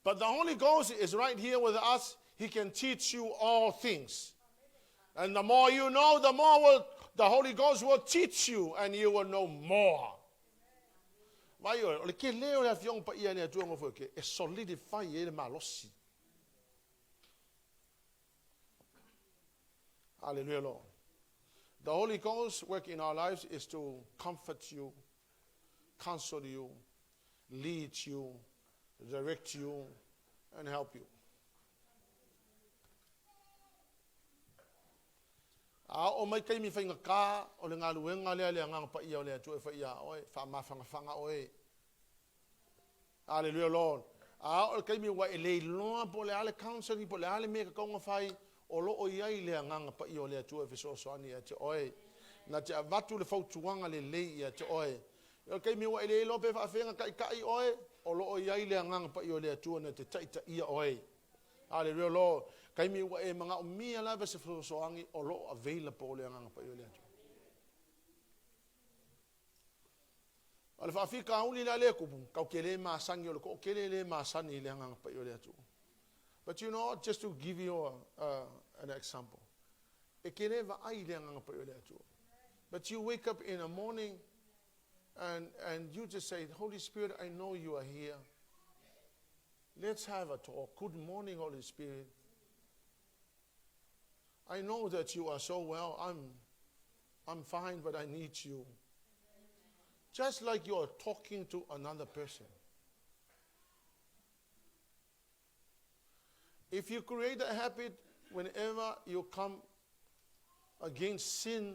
But the Holy Ghost is right here with us. He can teach you all things. And the more you know, the more will, the Holy Ghost will teach you and you will know more. Vai oe, o le tele o le Afioga Paia a le Atua nofo ke e solidify ai le malosi. Hallelujah, Lord. The Holy Ghost work in our lives is to comfort you, counsel you, lead you, direct you, and help you. A oo mai taimi faigata o le galuega lea le Agaga Paia o le Atua e fai iā oe, faamafanafana oe. Hallelujah, Lord. A oo i le taimi ua e le iloa po o le a le counseling po o le a le mea e tatau ona fai, o lo o i ai le Agaga Paia o le Atua e fesoasoani ia te oe, na te avatu le fautuaga lelei ia te oe. O le taimi ua e le iloa pe faafefea ona taitai oe, o lo o i ai le Agaga Paia o le Atua na te taitaia oe. Hallelujah Lord. Taimi ua e manaomia lava se fesoasoani, o lo o available le Agaga Paia o le Atua. O le faafitauli la lea e tupu, tatou te le masani, o le toatele e le masani i le Agaga Paia o le Atua. But you know, just to give you a, a, an example, e te le vaai i le Agaga Paia o le Atua. But you wake up in the morning and, and you just say, Holy Spirit, I know you are here. Let's have a talk. Good morning, Holy Spirit. I know that you are so well. I'm, I'm fine, but I need you. Just like you are talking to another person. If you create a habit whenever you come against sin,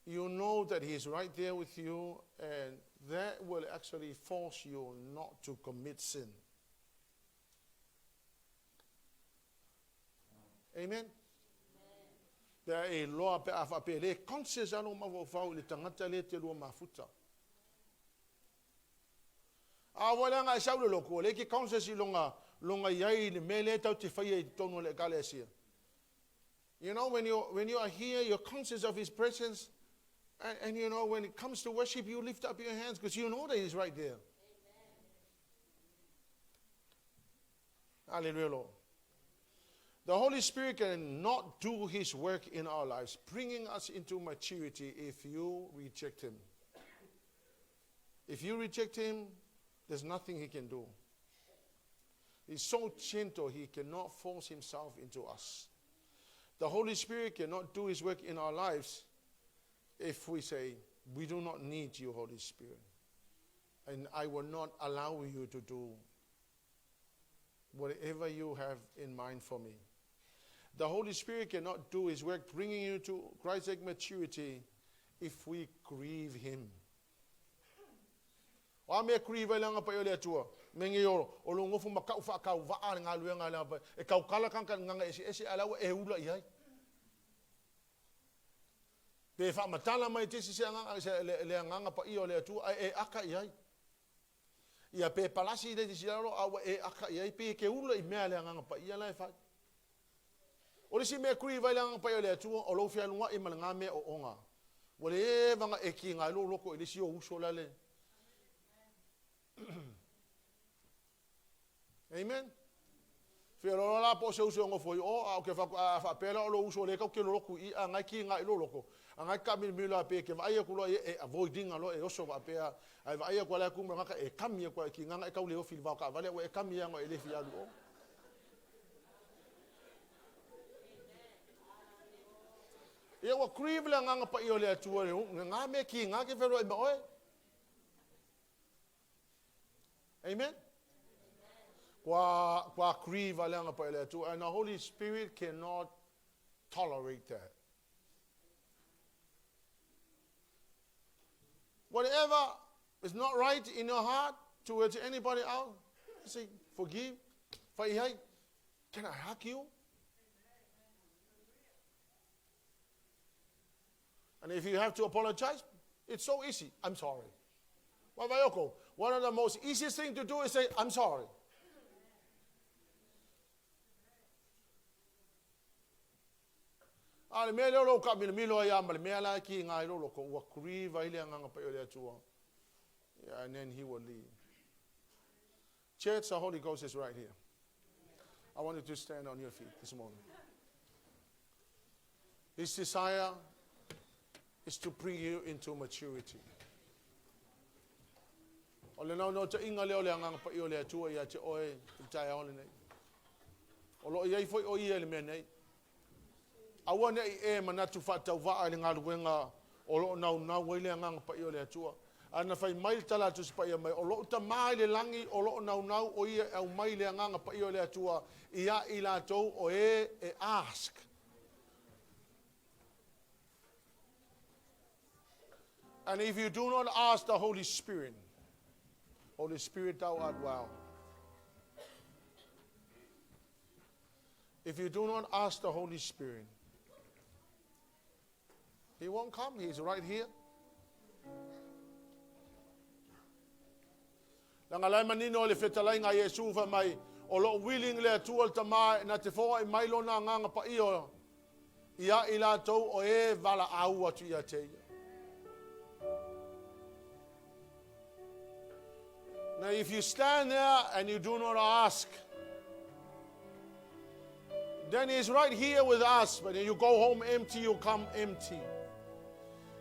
you know that He is right there with you, and that will actually force you not to commit sin. Amen. Pe a e iloa pe a faapea e le conscious lava lou mafaufau i le tagata lea e te lua mafuta. A ua leaga e sau le lotu, ua le ke conscious i lona, lona i ai i le mea lea tau te faia i totonu o le ekalesia. You know, when you, when you are here, you're conscious of His presence. And, and you know, when it comes to worship, you lift up your hands because you know that He's right there. Hallelujah, Lord. The Holy Spirit cannot do His work in our lives, bringing us into maturity if you reject Him. If you reject Him, there's nothing He can do. He's so gentle, He cannot force Himself into us. The Holy Spirit cannot do His work in our lives if we say, We do not need you, Holy Spirit. And I will not allow you to do whatever you have in mind for me. The Holy Spirit cannot do His work bringing you to Christ-like maturity if we grieve Him. O a mea grieve ai le Agaga Paia o le Atua? Me nei o, o lou nofo ma ka'u faatauva'a le galuega a le Agaga Paia. E tautala tagata i le gaga eseese ae la ua e ula i ai. Pe faamatala mai te isi se agaga, se, le, le Agaga Paia o le Atua ae e aka i ai. Ia pe palasi le isi lalo a ua e aka i ai, pei e ke ula i mea a le Agaga Paia la e fai. O le isi mea grieve ai le Agaga Paia o le Atua, o lou fealua'i ma lena mea ooga. Ua leva ona e kiga ai lou loto i le isi ou uso la le. Amen. Feoloolo la po o se uso e nofo i o, a o ke fako, a faapea la o lou uso lea e tau ke loloku i i, a ngai kiga i lou loko, a ngai kaamilomilo a pe e ke vaai atu loa ia e avoid ina loa e oso faapea, a e vaai atu a la e tu ma le tagata e kami atu a e kiga e tau le ofi i le vao taavale a ua e kami a e le fia alu i o. Ia ua grieve le Agaga Paia o le Atua i le na mea kiga ke feloai ma oe. Amen. Kua, kua grieve le Agaga Paia o le Atua. And the Holy Spirit cannot tolerate that. Whatever is not right in your heart towards anybody else, say, forgive. Fai Can I hug you? And if you have to apologize, it's so easy. I'm sorry. Waioko, one of the most easiest thing to do is say, I'm sorry. A le mea lea o lou kaamilomilo ai a ma le mea la e kiga ai lou loto, ua grieve ai le Agaga Paia o le Atua. Yeah, and then he will leave. Church, the Holy Ghost is right here. I want you to stand on your feet this morning. His desire is to bring you into maturity. O le naunautaiga lea o le Agaga Paia o le Atua ia te oe i le taeao lenei. O lo o i ai foi o ia i le mea nei. Aua ne i e manatu faatauvaa i le galuega o lo o naunau ai le Agaga Paia o le Atua. A na fai mai le tala a Tusi Paia mai, O lou Tama i le lagi o lo o naunau o ia e aumai le Agaga Paia o le Atua ia i latou o e e ask. And if you do not ask the Holy Spirit, Holy Spirit, thou art well. If you do not ask the Holy Spirit, He won't come. He's right here. Leaga la e manino i le fetalaiga a Iesu fai mai, O loo willing le Atua le Tama na te foai mai Lona Agaga Paia ia i latou o e valaau atu ia te Ia. Now if you stand there and you do not ask, then he's right here with us. But you go home empty, you come empty.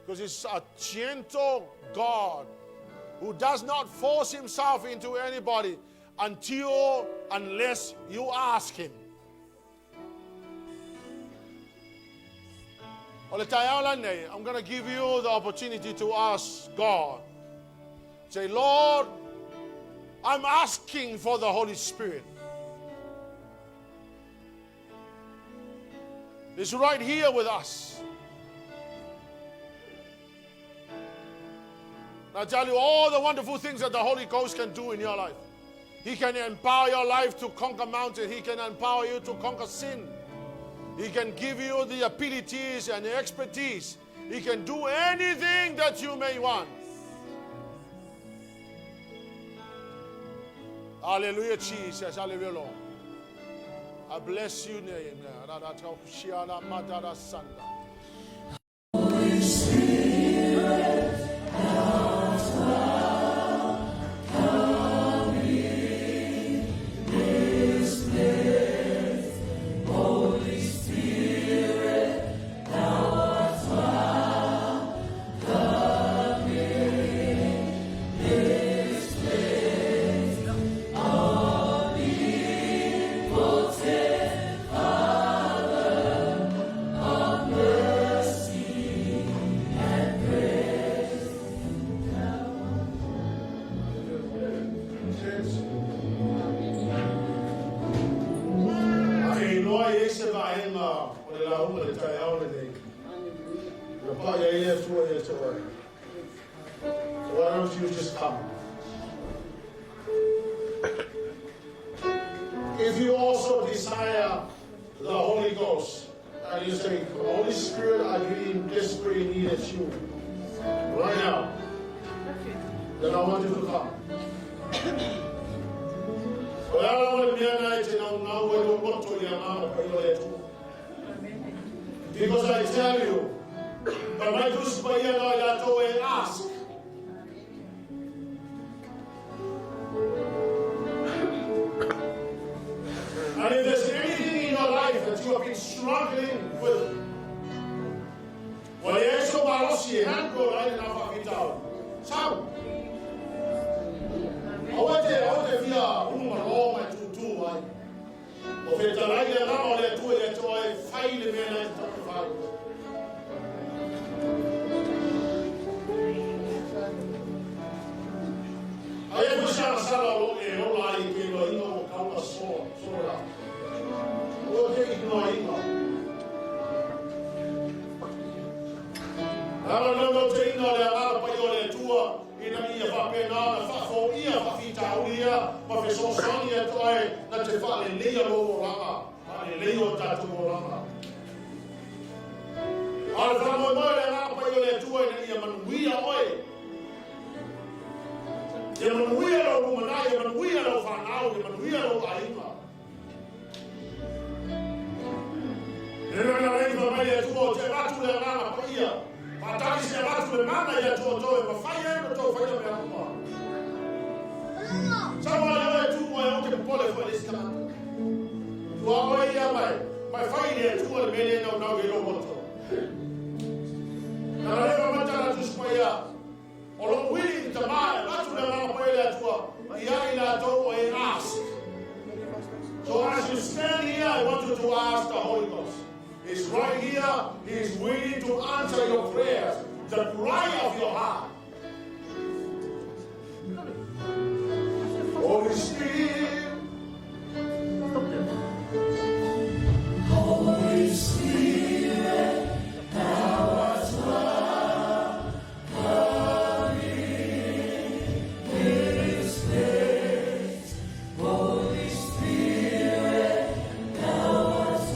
Because it's a gentle God who does not force himself into anybody until, unless you ask him. O le taeao lenei, I'm going to give you the opportunity to ask God. Say, Lord, I'm asking for the Holy Spirit. He's right here with us. I tell you all the wonderful things that the Holy Ghost can do in your life. He can empower your life to conquer mountains. He can empower you to conquer sin. He can give you the abilities and the expertise. He can do anything that you may want. Hallelujah, Jesus. Hallelujah, Lord. I bless you name. A e iloa i ai se vaega o le lauga i le taeao lenei, ua pai ai le Atua ia te oe. So why don't you just come? If you also desire the Holy Ghost, and you say, Holy Spirit, I really desperately need you right now, then I want you to come. O le ala o le mea na e te naunau ai lou loto i le Agaga Paia o le Atua. Because I tell you, fai mai Tusi Paia na i latou e ask. And if there's anything in your life that you have been struggling with, ua leai sou malosi e handle ai lena faafitauli, sau. Aua te, aua te fia ulumalo ma e tūtū ai. O fetalai le Agaga o le Atua ia te oe, fai le mea na e tatau ona fai. Aia foi se agasala o loo e ola ai i keiloaiga ua kaula soa, sola. Aua te iloaiga. Leaga le naunautaiga o le Agaga Paia o le Atua, ina ia faapena ona faafoia faafitauli ia ma fesoasoani atu ai na te faaleleia lou olaga, faaleleia o tatou olaga. A o le faamoemoe o le Agaga Paia o le Atua ina ia manuia oe, ia manuia lou lumanai, ia manuia lau fanau, ia manuia lou aiga. E le mea lei fai mai le Atua o te avatu le Agaga Paia, faatali se avatu le mana ia te outou e mafai ai ona outou faia mea uma. Sau ai oe tu oe ou te popole foi i le isi tagata. Tua oe ia mai, mai fai i le Atua le mea lea e naunau i ai lou loto. Na leva mai tala Tusi Paia, O lou wili i tama e avatu le Agaga Paia o le Atua ia i latou o e ask. So as you stand here, I want you to ask the Holy Ghost. He's right here. He is waiting to answer your prayers, the cry of your heart. Holy Spirit. Holy Spirit, thou art welcome in this place. Holy Spirit, thou art.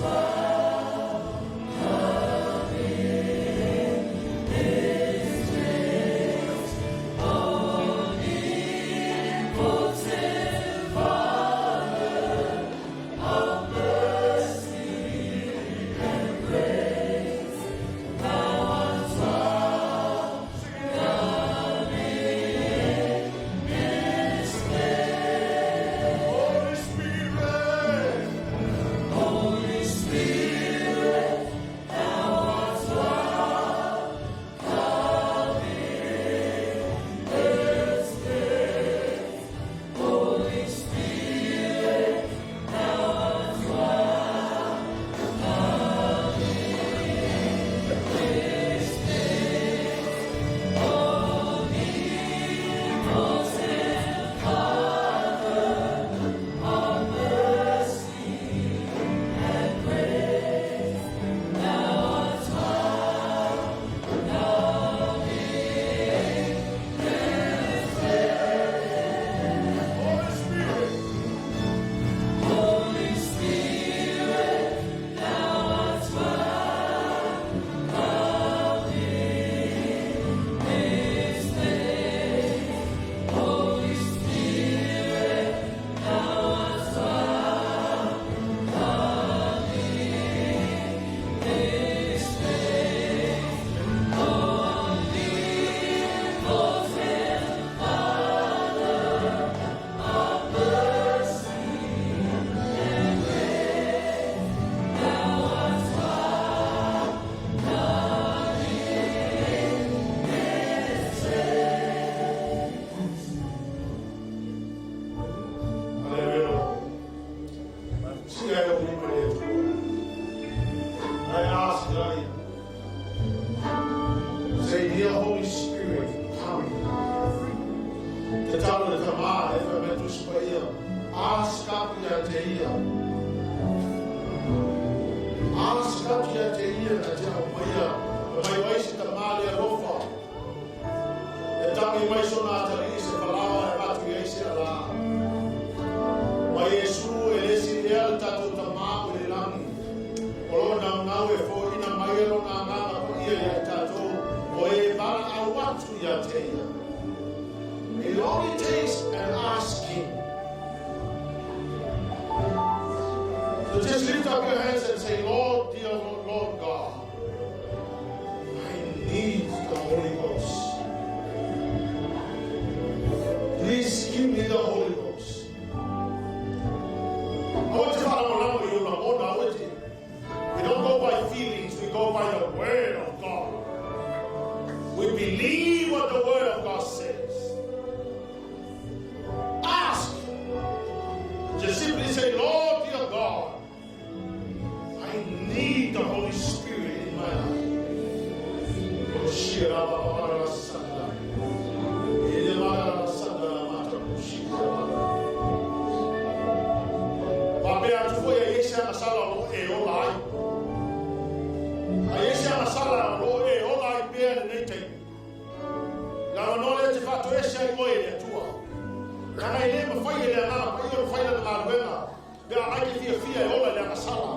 Ask atu ia te ia. Ask atu ia te ia na te aumaia. Ma mai mai se tamā le alofa. E tangi mai sona atalii se falaoa e avatu i ai se alā. Ma Iesu e le isi ea le tatou Tamā o i le lagi, o lo o naunau e foina mai Lona Agaga Paia ia i tatou o e valaau atu ia te Ia. It only takes an asking. So just lift up your hands and say, Lord, dear Lord, Lord God, I need the Holy Ghost. Please give me the Holy Ghost. Aua e te faalagolago i ou lagona, aua e te. We don't go by feelings, we go by the Word of God. We believe what the Word of God says. Ask. Just simply say, Lord, dear God, I need the Holy Spirit in my life. Faapea atu foi a i ai se agasala o lo o e ola ai. A i ai se agasala o lo o e ola ai pea i lenei taimi, le avanoa lea e te faatoese ai oe e le Atua. Leaga e le mafai e le Agaga Paia ona fai lana galuega pe a ai te fiafia e ola i le agasala.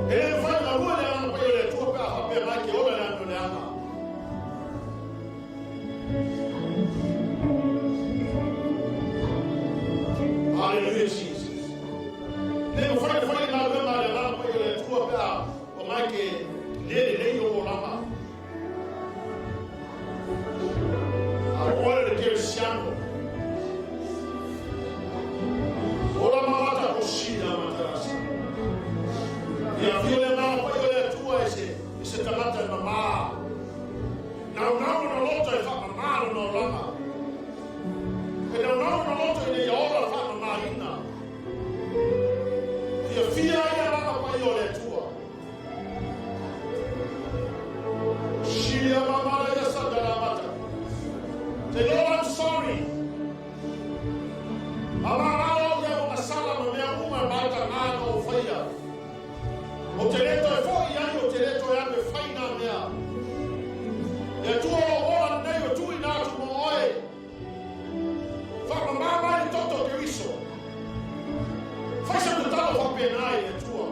E le mafai ona galue le Agaga Paia o le Atua pe a faapea mai ke ola i le amio leaga. Hallelujah Jesus. Le mafai ona fai le galuega a le Agaga Paia o le Atua pe a o mai ke le lelei lou olaga. A o oe o le kerisiano. Ola mamata ko sina matarasa. Ia afio le Agaga Paia o le Atua e se, e se tagata e mamā. Naunau ona loto e faamamā lona olaga. E naunau ona loto ina ia ola faamamāina. Fiafia ai le Agaga Paia o le Atua. Shia mamala ia sanda la mata. Say, Lord, I'm sorry. Faamagalo au ia magasala ma mea uma e matagā na ou faia. Ou te le toe foi i ai, ou te le toe alu e fai nā mea. Le Atua o lou ola lenei ua tuuina atu mo oe. Faamamā mai le toto o Keriso. Fai se tatalo faapena i le Atua.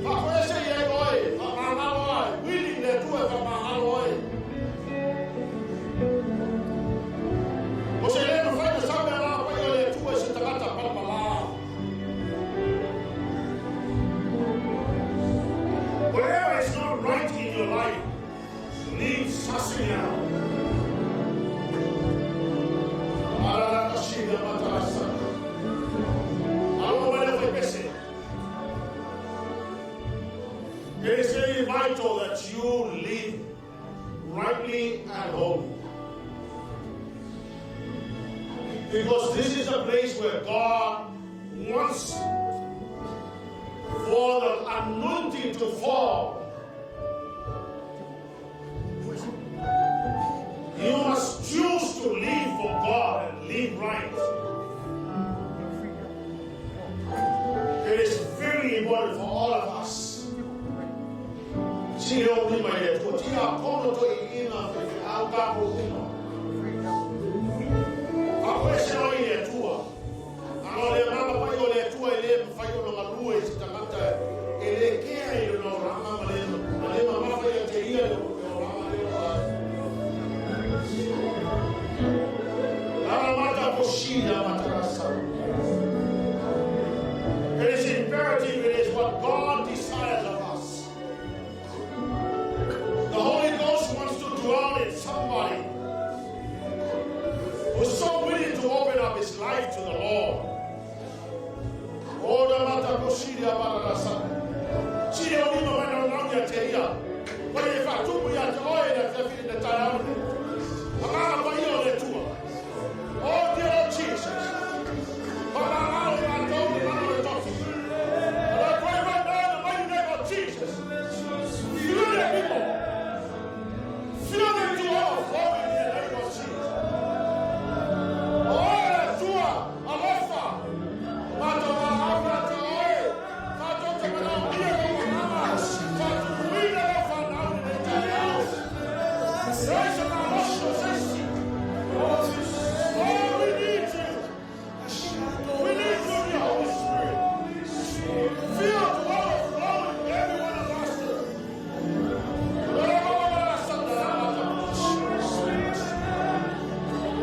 Faafoese i ai oe, faamagalo ai. Willing le Atua e faamagalo oe. O se le mafai ona sau le Agaga Paia o le Atua i se tagata palapalā. Whatever is not right in your life needs sussing out. Araraka shina matarasa. Aloha mai le faipese. It is very vital that you live rightly and holy. Because this is a place where God wants for the anointing to fall. You must choose to live for God and live right. It is very important for all of us. Si o ni mai le Atua, tiakono toeaiina faifeau tatou uma. Faafoese oe i le Atua. Ana o le Agaga Paia o le Atua e le mafai ona galue i se tagata e le kea i lona olaga ma le ma le mamafa ia te ia le olaga le ola ai. Aramata Koshina Matarasa. It is imperative, it is what God desires of us. The Holy Ghost wants to dwell in somebody who's so willing to open up his life to the Lord. Ora mata kosiria bararasa. Siri o lima mai nau nau ia te ia. Pai e whātumu ia te oe na te whiri na tae au nei. Agaga Paia o le Atua. Oh dear Lord Jesus. Whakamangalo i mātou i mana o le toto. And I pray right now in the mighty name of Jesus. Fill the people. Fill them to overflowing in the name of leai se malosi o se isi. Lord, we need you. We need you, dear Holy Spirit. Fill to overflowing every one of us.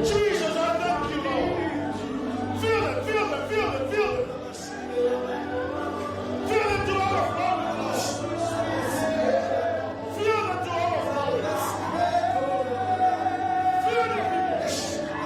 Jesus, I thank you, Lord. Feel it, feel it, feel it, feel it. Feel it to overflowing, Lord. Feel it to overflowing. Feel the people.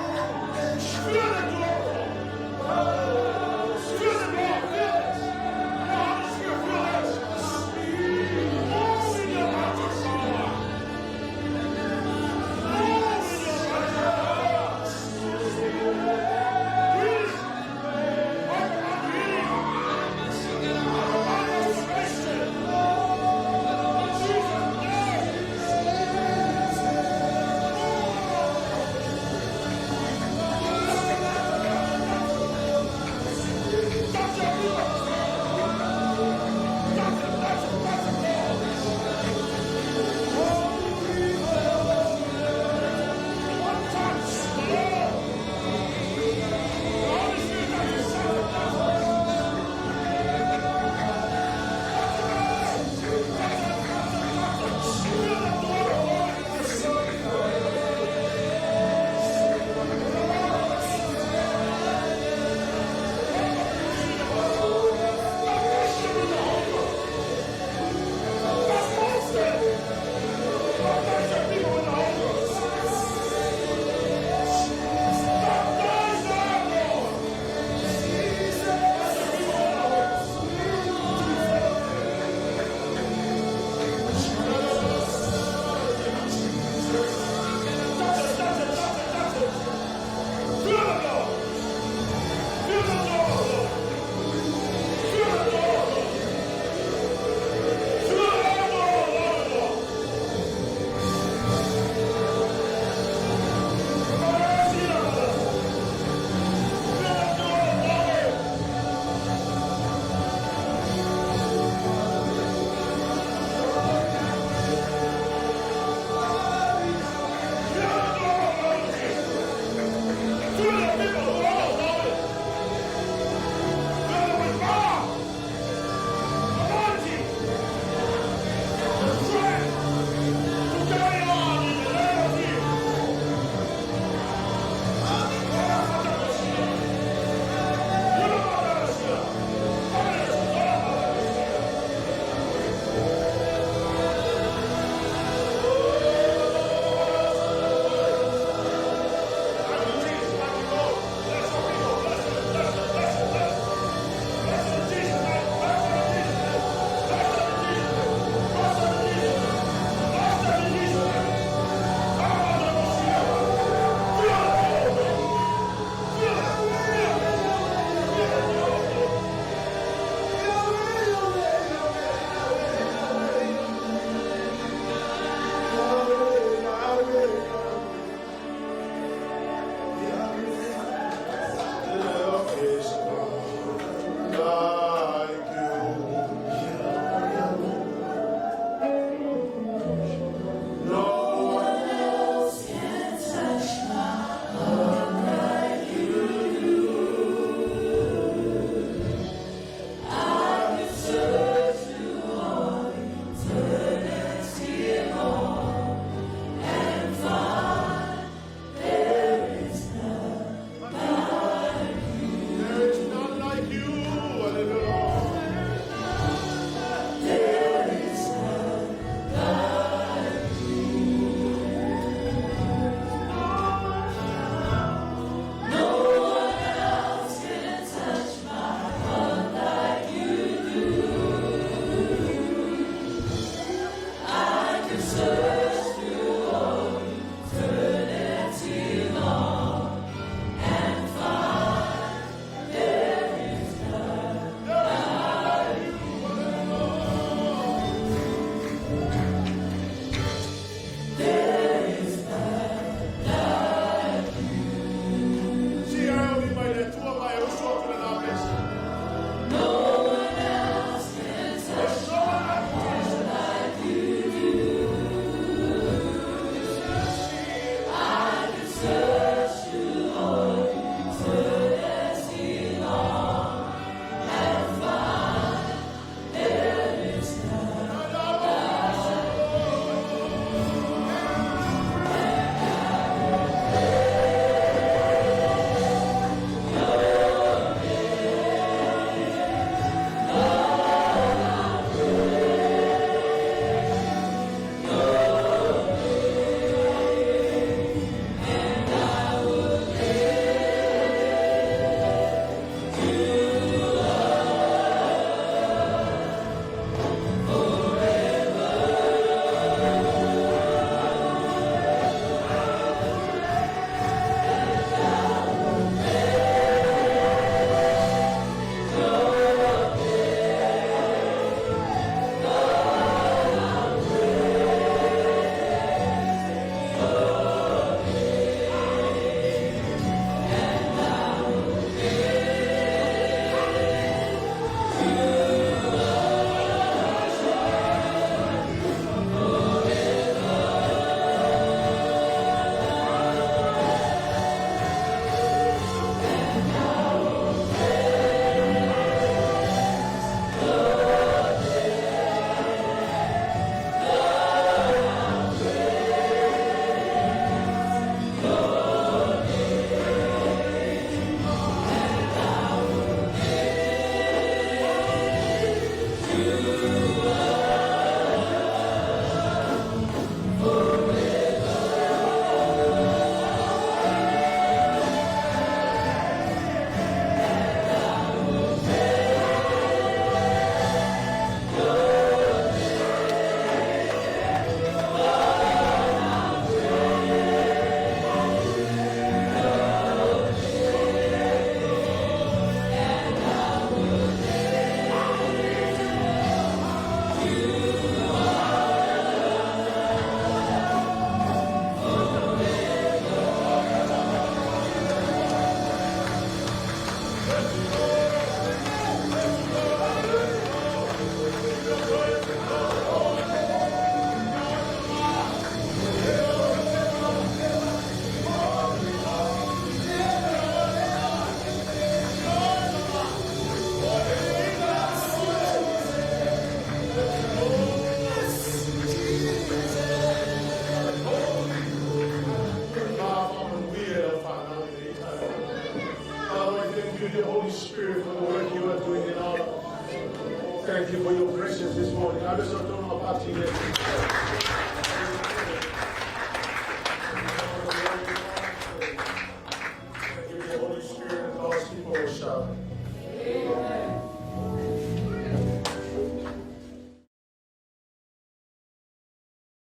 Thank you for your presence this morning. Ave so tono pati le.